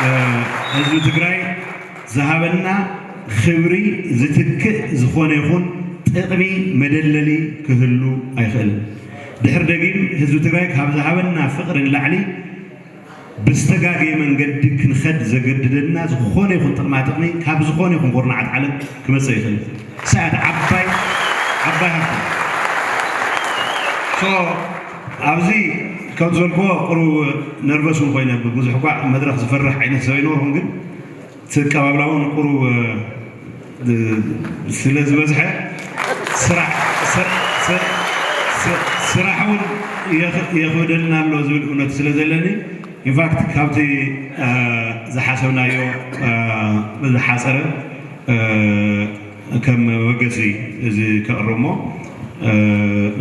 እ፣ ህዝቢ ትግራይ ዝሃበና ክብሪ ዝትክእ ዝኾነ ይኹን ጥቕሚ መደለሊ ክህሉ ኣይኽእልን። ድሕር ደጊም ህዝቢ ትግራይ ካብ ዝሃበና ፍቕሪ ንላዕሊ ብዝተጋገየ መንገዲ ክንኸድ ዘገድደና ዝኾነ ይኹን ጥቕማ ጥቕሚ ካብ ዝኾነ ይኹን ኩርናዓት ዓለም ክመጽእ ይኽእል። ሰኣት ዓባይ ዓባይ ሃብቲ። So ኣብዚ ከም ዝበልክዎ ቁሩብ ነርቨስ እውን ኮይነ፣ ብዙሕ እኳ መድረኽ ዝፈርሕ ዓይነት ሰብ ኣይነበርኩን፣ ግን እቲ ኣቀባብላ እውን ቁሩብ፣ እ፣ ስለ ዝበዝሐ ስራሕ ስራ- ስ- ስ- ስራሕ እውን የኽ- የኽብደልና ኣሎ ዝብል እምነት ስለ ዘለኒ፣ ኢንፋክት ካብቲ፣ እ፣ ዝሓሰብናዮ፣ እ፣ ብዝሓፀረ፣ እ፣ ከም መበገሲ እዚ ከቕርብ እሞ፣ እ፣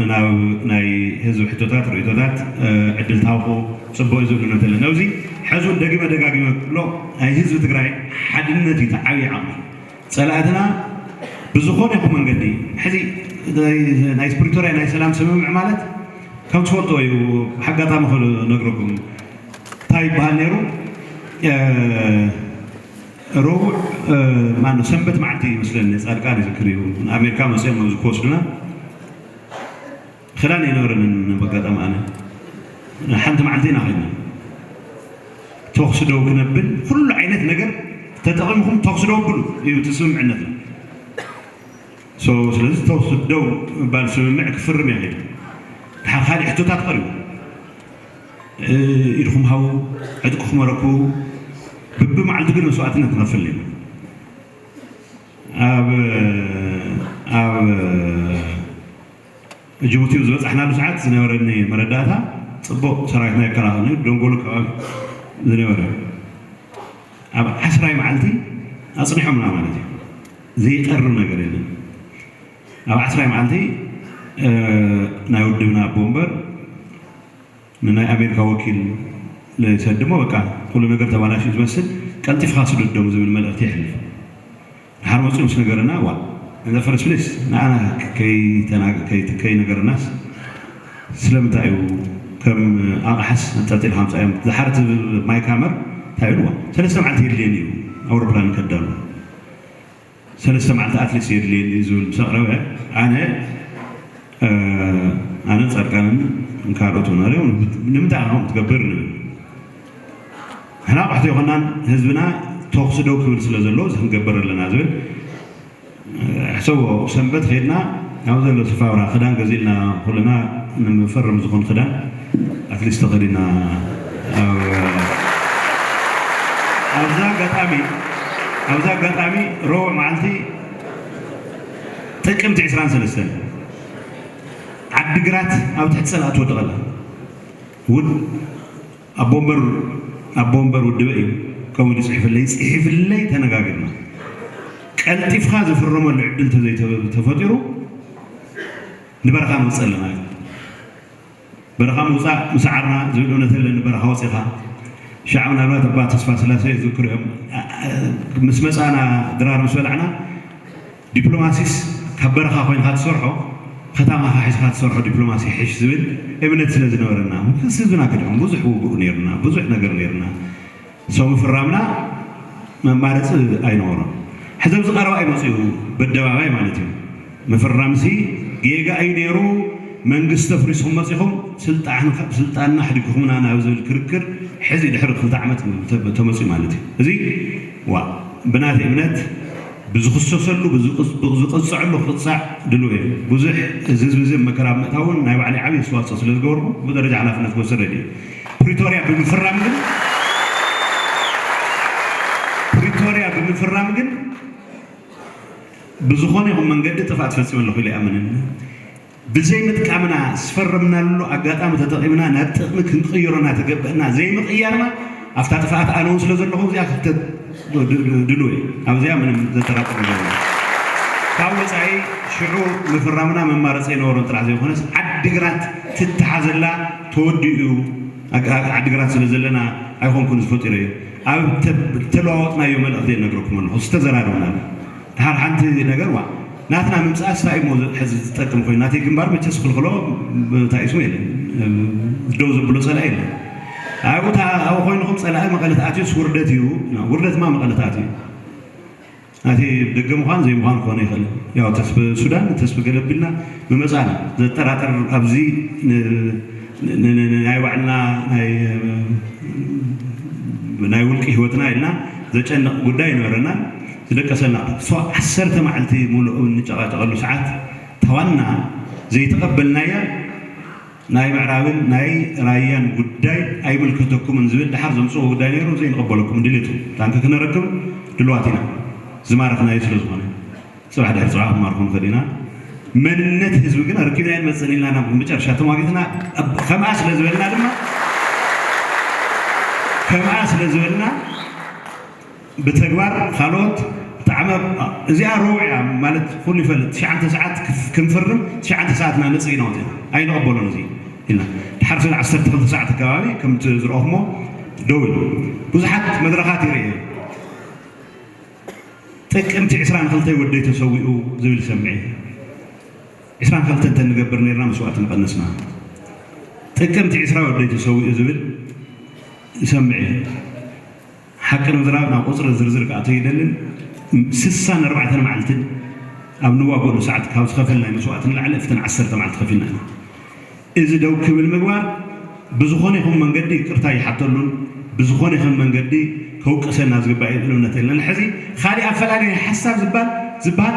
ናብ ናይ ህዝቢ ሕቶታት፣ ርእቶታት፣ እ፣ ዕድል ታውቁ ጽቡቕ እዩ ዝብል እምነት ኣለኒ። ኣብዚ ሕዚ እውን ደጊመ ደጋጊመ ክብሎ፣ ናይ ህዝቢ ትግራይ ሓድነት እዩ እቲ ዓብዪ ዓቕሚ። ጸላእትና ብዝኾነ ይኹን መንገዲ፣ ሕዚ ናይ ፕሪቶርያ ናይ ሰላም ስምምዕ ማለት ከም ትፈልጦ እዩ፣ ብሓጋጣሚ ክነግረኩም እንታይ ይበሃል ነይሩ? እ፣ ረቡዕ፣ እ፣ ማነው፣ ሰንበት መዓልቲ ይመስለኒ፣ ጻድቃን ይዝክር እዩ፣ ንኣሜሪካ መጺኦም ኣብዚ ክወስዱና ክዳን ኣይነበረንን። በጋጣሚ ኣነ ሓንቲ መዓልቲ ኢና ኸድና ተኹሲ ደው ክነብል፣ ኩሉ ዓይነት ነገር ተጠቒምኩም ተኹሲ ደው ብሉ እዩ እቲ ስምምዕነትና። So ስለዚ ተኹሲ ደው ምባል ስምምዕ ክፍርም እየ ኸይደ። ድሓር ካልእ ሕቶታት ቀሪቡ፣ እ፣ ኢድኹም ሃቡ፣ ዕጥቅኹም ኣረክቡ። ብብመዓልቱ ግን መስዋእትነት ንኸፍል ኢና። ኣብ ኣብ ጅቡቲ ዝበፃሕናሉ ሰዓት ዝነበረኒ መረዳእታ፣ ፅቡቕ ሰራዊትና ይከላኸል ነይሩ፣ ደንጎሎ ከባቢ ዝነበረ። ኣብ ዓስራይ መዓልቲ ኣፅኒሖምና ማለት እዩ። ዘይቀርብ ነገር የለን። ኣብ ዓስራይ መዓልቲ፣ እ፣ ናይ ውድብና ኣቦ ወንበር ንናይ ኣሜሪካ ወኪል ዝሰድሞ፣ በቃ ኩሉ ነገር ተባላሽዩ ዝመስል፣ ቀልጢፍካ ስደዶም ዝብል መልእኽቲ የሕልፍ። ድሓር መፂኡ ምስ ነገረና፣ ዋ፣ in the first place ንኣና ከይተና- ከይ- ከይነገረናስ ስለምንታይ እዩ ከም ኣቕሓስ ኣንጠልጢልካ ምፃዮም? ዝሓር እቲ ማይክ ሃመር እንታይ ኢሉ? ዋ፣ ሰለስተ መዓልቲ የድልየኒ እዩ ኣውሮፕላን ከዳሉ። ሰለስተ መዓልቲ ኣትሊስት የድልየኒ እዩ ዝብል ምስ ኣቕረበ፣ ኣነ፣ እ፣ ኣነን ጻድቃንን ካልኦት እውን ኣሪኦም፣ ንምንታይ ኢኻ ከምኡ ትገብር ንብል። ንሕና ኣቕሕቲ ኣይኮናን፣ ህዝብና ተኹሲ ደው ክብል ስለ ዘለዎ እዚ ክንገብር ኣለና ዝብል። ሕሰቦ፣ ሰንበት ኸይድና ኣብ ዘሎ ስፋብራ ክዳን ገዚእልና፣ ኩልና ንምፈርም ዝኾን ክዳን ኣትሊስት ተኸዲና። ኣብ- ኣብዛ ኣጋጣሚ፣ ኣብዛ ኣጋጣሚ ረቡዕ መዓልቲ ጥቅምቲ ዕስራን ሰለስተን ዓዲግራት ኣብ ትሕቲ ጸላእ ትወድቕ ኣላ። ውድ- ኣቦ ወንበር፣ ኣቦ ወንበር ውድበ እዩ። ከምኡ ኢሉ ጽሒፍለይ፣ ጽሒፍለይ፣ ተነጋጊርና። ቀልጢፍካ ዝፍረመሉ ዕድል ተዘይተፈጢሩ ንበረኻ ንወጽእ ኣለና። በረኻ ምውጻእ ምሰዓርና ዝብል እምነት ኣለኒ። በረኻ ወጺኻ ሻዕ ምናልባት ኣባ ተስፋ ስላሴ ዝዝክሩ እዮም። ምስ መጻና ድራር ምስ በላዕና ዲፕሎማሲስ ካብ በረኻ ኮይንካ ትሰርሖ፣ ከተማኻ ሒዝካ ትሰርሖ ዲፕሎማሲ ይሕሽ ዝብል እምነት ስለ ዝነበረና፣ ምስ ህዝብና ክድሕም ብዙሕ ውግእ ነይርና፣ ብዙሕ ነገር ነይርና። ሰው ምፍራምና መማረፂ ኣይነበሮን። ሕዚ ኣብዚ ቀረባ እዩ መፂኡ፣ በደባባይ ማለት እዩ። ምፍራምሲ ጌጋ እዩ ነይሩ። መንግስቲ ኣፍሪስኩም መፂኹም ስልጣን- ስልጣንና ኣሕዲግኩምና ናብ ዝብል ክርክር ሕዚ ድሕሪ ክልተ ዓመት ተ- ተመፂኡ ማለት እዩ። እዚ ዋ ብናተይ እምነት ብዝኽሰሰሉ ብዝቕጽዐሉ ክቕጻዕ ድልው እየ። ብዙሕ እዚ ህዝቢ እዚ መከራ ምእታውን ናይ ባዕለይ ዓብዪ ኣስተዋፅኦ ስለ ዝገበርኩ ብደረጃ ሓላፍነት ክወስድ ረድእ። ፕሪቶርያ ብምፍራም ግን ፕሪቶርያ ብምፍራም ግን ብዝኾነ ይኹን መንገዲ ጥፍኣት ፈፂመ ኣለኹ ኢለ ይኣምንን። ብዘይምጥቃምና ዝፈረምናሉ ኣጋጣሚ ተጠቒምና ናብ ጥቕሚ ክንቕይሮ እናተገበእና ዘይምቕያርና ኣብታ ጥፍኣት ኣነ እውን ስለ ዘለኹ እዚኣ ክፍተት ድሉ እየ። ኣብዚኣ ምንም ዘጠራጥር ነገር የለን። ካብ ወፃኢ ሽዑ ምፍራምና መማረፂ የነበሮን ጥራሕ ዘይኮነስ ዓዲግራት ትተሓዘላ ተወዲኡ ዓዲግራት ስለ ዘለና ኣይኮንኩን ዝፈጢሮ እዩ። ኣብ ተለዋወጥናዮ መልእኽቲ ነግረኩም ኣለኹ ዝተዘራረብናሉ ድሓር ሓንቲ ነገር ዋ ናትና ምምፃእ ስታይ እሞ ሕዚ ዝጠቅም ኮይኑ ናተይ ግንባር መቸስ ክልክሎ እንታይ ስሙ የለን ደው ዘብሎ ፀላኢ የለን። ኣብኡ ኣብኡ ኮይንኹም ፀላኢ መቐለት ኣትዩስ ውርደት እዩ። ውርደት ማ መቐለት ኣትዩ ናተይ ደገ ምዃን ዘይምዃን ክኾነ ይኽእል። ያው ተስፈ ሱዳን ተስፈ ገለቢልና ምመፃና ዘጠራጥር ኣብዚ ናይ ባዕልና ናይ ውልቂ ህይወትና ኢልና ዘጨንቕ ጉዳይ ይነበረና ዝደቀሰና ሶ ዓሰርተ መዓልቲ ሙሉእ እንጨቓጨቐሉ ሰዓት ተዋና ዘይተቐበልናያ ናይ ምዕራብን ናይ ራያን ጉዳይ ኣይምልከተኩምን ዝብል ድሓር ዘምፅዎ ጉዳይ ነይሩ ዘይንቐበለኩም ድሌቱ ታንኪ ክነረክብ ድልዋት ኢና ዝማረኽናዮ ስለ ዝኾነ ፅባሕ ድሕሪ ፅባሕ ክማርኹ ንኽእል ኢና። መንነት ህዝቢ ግን ኣረኪብና ይንመፅን ኢልና ናብ መጨረሻ ተሟጊትና ከምኣ ስለ ዝበልና ድማ ከምኣ ስለ ዝበልና ብተግባር ካልኦት ብጣዕሚ እዚኣ ረውዕ እያ ማለት ኩሉ ይፈልጥ ትሽዓተ ሰዓት ክንፍርም ትሽዓተ ሰዓትና ነፅእ ኢና ወፅና ኣይንቐበሎን እዚ ኢልና ድሓር ስለ ዓሰርተ ክልተ ሰዓት ኣከባቢ ከምቲ ዝረእኹሞ ደው ኢሉ ብዙሓት መድረኻት ይርኢ ጥቅምቲ ዕስራን ክልተ ወደይ ተሰዊኡ ዝብል ይሰምዕ እየ። ዕስራን ክልተ እንተንገብር ነርና መስዋእቲ ምቐነስና። ጥቅምቲ ዕስራ ወደይ ተሰዊኡ ዝብል ይሰምዕ እየ። ሓቂ ንምዝራብ ናብ ቁፅሪ ዝርዝር ክኣትው ይደልን ስሳን ኣርባዕተን መዓልትን ኣብ ንዋገሉ ሰዓት ካብ ዝኸፈልናይ መስዋእቲ ንላዕሊ ኣብተን ዓሰርተ መዓልቲ ከፊልና ኢና። እዚ ደው ክብል ምግባር ብዝኾነ ይኹን መንገዲ ይቅርታ ይሓተሉን ብዝኾነ ይኹን መንገዲ ከውቅሰና ዝግባእ እዩ እምነት የለን። ሕዚ ካሊእ ኣፈላለየ ሓሳብ ዝበሃል ዝበሃል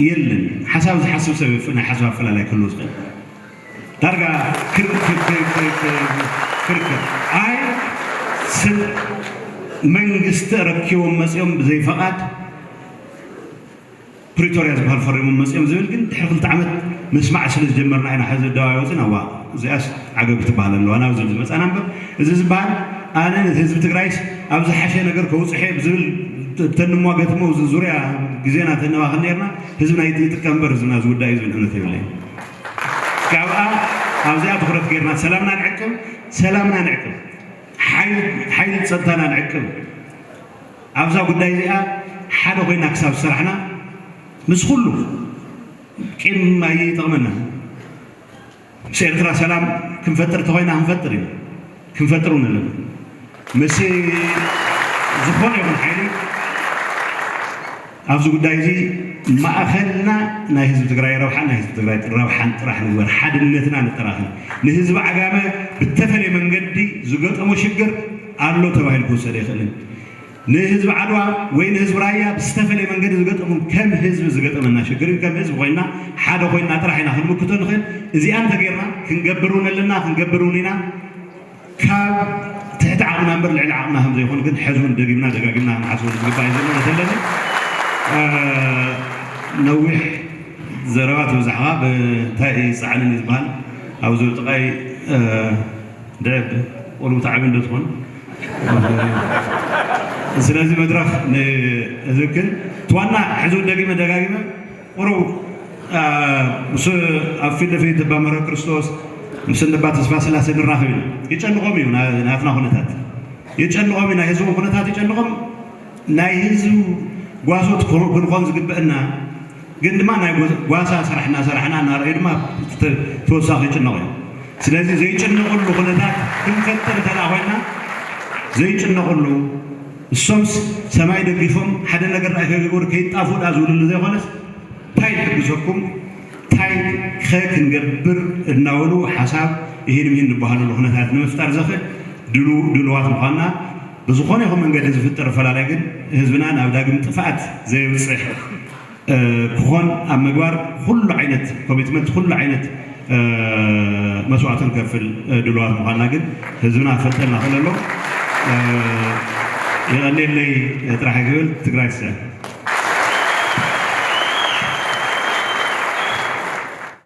የለን። ሓሳብ ዝሓስብ ሰብ ናይ ሓሳብ ኣፈላላይ ክህሉ ዝኽእል ዳርጋ ክርክር ኣይ ስም መንግስቲ ረኪቦም መፅኦም ብዘይፈቓድ ፕሪቶርያ ዝበሃል ፈሪሞም መፅኦም ዝብል ግን ድሕሪ ክልተ ዓመት ምስማዕ ስለ ዝጀመርና ኢና ሕዚ ኣደባባይ ወፅና ዋ እዚኣስ ዓገብ ክትበሃል ኣለዋ ናብ ዝብል ዝመፃና እምበር እዚ ዝበሃል ኣነ ህዝቢ ትግራይስ ኣብ ዝሓሸ ነገር ከውፅሐ ብዝብል ተንሟገት ሞ እዚ ዙርያ ግዜና ተነባኽን ነርና ህዝብና ይጥቀም እምበር ህዝብና ዝውዳእ እዩ ዝብል እምነት የብለይ ካብኣ ኣብዚኣ ትኩረት ገርና ሰላምና ንዕቅብ ሰላምና ንዕቅብ ሓይሊ ፀጥታና ንዕቅብ ኣብዛ ጉዳይ እዚኣ ሓደ ኮይና ክሳብ ዝሰራሕና ምስ ኩሉ ቂም ኣይጠቕመና ምስ ኤርትራ ሰላም ክንፈጥር ተኮይና ክንፈጥር እዩ ክንፈጥር እውን ኣለና ምስ ዝኾነ ይኹን ሓይሊ ኣብዚ ጉዳይ እዚ ማእኸልና ናይ ህዝቢ ትግራይ ረብሓን ናይ ህዝቢ ትግራይ ረብሓን ጥራሕ ንግበር ሓድነትና ነጠራኽን ንህዝቢ ዓጋመ ብተፈለየ መንገዲ ዝገጠሞ ሽግር ኣሎ ተባሂሉ ክወሰድ ኣይኽእልን ንህዝቢ ዓድዋ ወይ ንህዝቢ ራያ ብዝተፈለየ መንገዲ ዝገጠሙ ከም ህዝቢ ዝገጠመና ሽግር እዩ ከም ህዝቢ ኮይና ሓደ ኮይና ጥራሕ ኢና ክንምክቶ ንኽእል እዚኣ እንተጌርና ክንገብር እውን ኣለና ክንገብር እውን ኢና ካብ ትሕቲ ዓቕምና እምበር ልዕሊ ዓቕምና ከም ዘይኮን ግን ሕዚ እውን ደጊምና ደጋጊምና ክንሓስበሉ ዝግባእ እዩ ዘሎ ተለኒ ነዊሕ ዘረባ ትብዛሕኻ ብእንታይ እዩ ፃዕንን እዩ ዝበሃል ኣብዚ ጥቃይ ድዕብ ቆልቡ ተዓብዩ እንዶ ትኾን ስለዚ መድረኽ ንእዝክን ትዋና ሕዚ እውን ደጊመ ደጋጊመ ቁሩብ ምስ ኣብ ፊት ለፊት እባ መረ ክርስቶስ ምስ እንባ ተስፋ ስላሴ ንራኸብ ኢና። ይጨንቖም እዩ ናትና ኩነታት ይጨንቖም እዩ ናይ ህዝቦም ኩነታት ይጨንቖም ናይ ህዝብ ጓሶት ክንኾን ዝግበአና ግን ድማ ናይ ጓሳ ስራሕ እናሰራሕና እናረኣዩ ድማ ተወሳኺ ይጭነቑ እዮም። ስለዚ ዘይጭነቕሉ ኩነታት ክንፈጥር እንተደኣ ኮይና ዘይጭነቕሉ እሶምስ ሰማይ ደጊፎም ሓደ ነገር ዳኣ ከይገበሩ ከይጣፍኡ ዳኣ ዝብልሉ ዘይኮነስ እንታይ ይሕግዘኩም እንታይ ከ ክንገብር እናበሉ ሓሳብ ይህን ምሂን ዝበሃለሉ ኩነታት ንምፍጣር ዘኽእል ድሉዋት ምዃንና ብዝኾነ ይኹን መንገዲ ዝፍጠር ኣፈላላይ ግን ህዝብና ናብ ዳግም ጥፍኣት ዘየብፅሕ ክኾን ኣብ ምግባር ኩሉ ዓይነት ኮሚትመንት፣ ኩሉ ዓይነት መስዋእቲ ንከፍል ድልዋት ምዃንና ግን ህዝብና ክፈልጠልና ክእል ኣሎ። የቐኔለይ ጥራሕ ክብል። ትግራይ ትስዕር።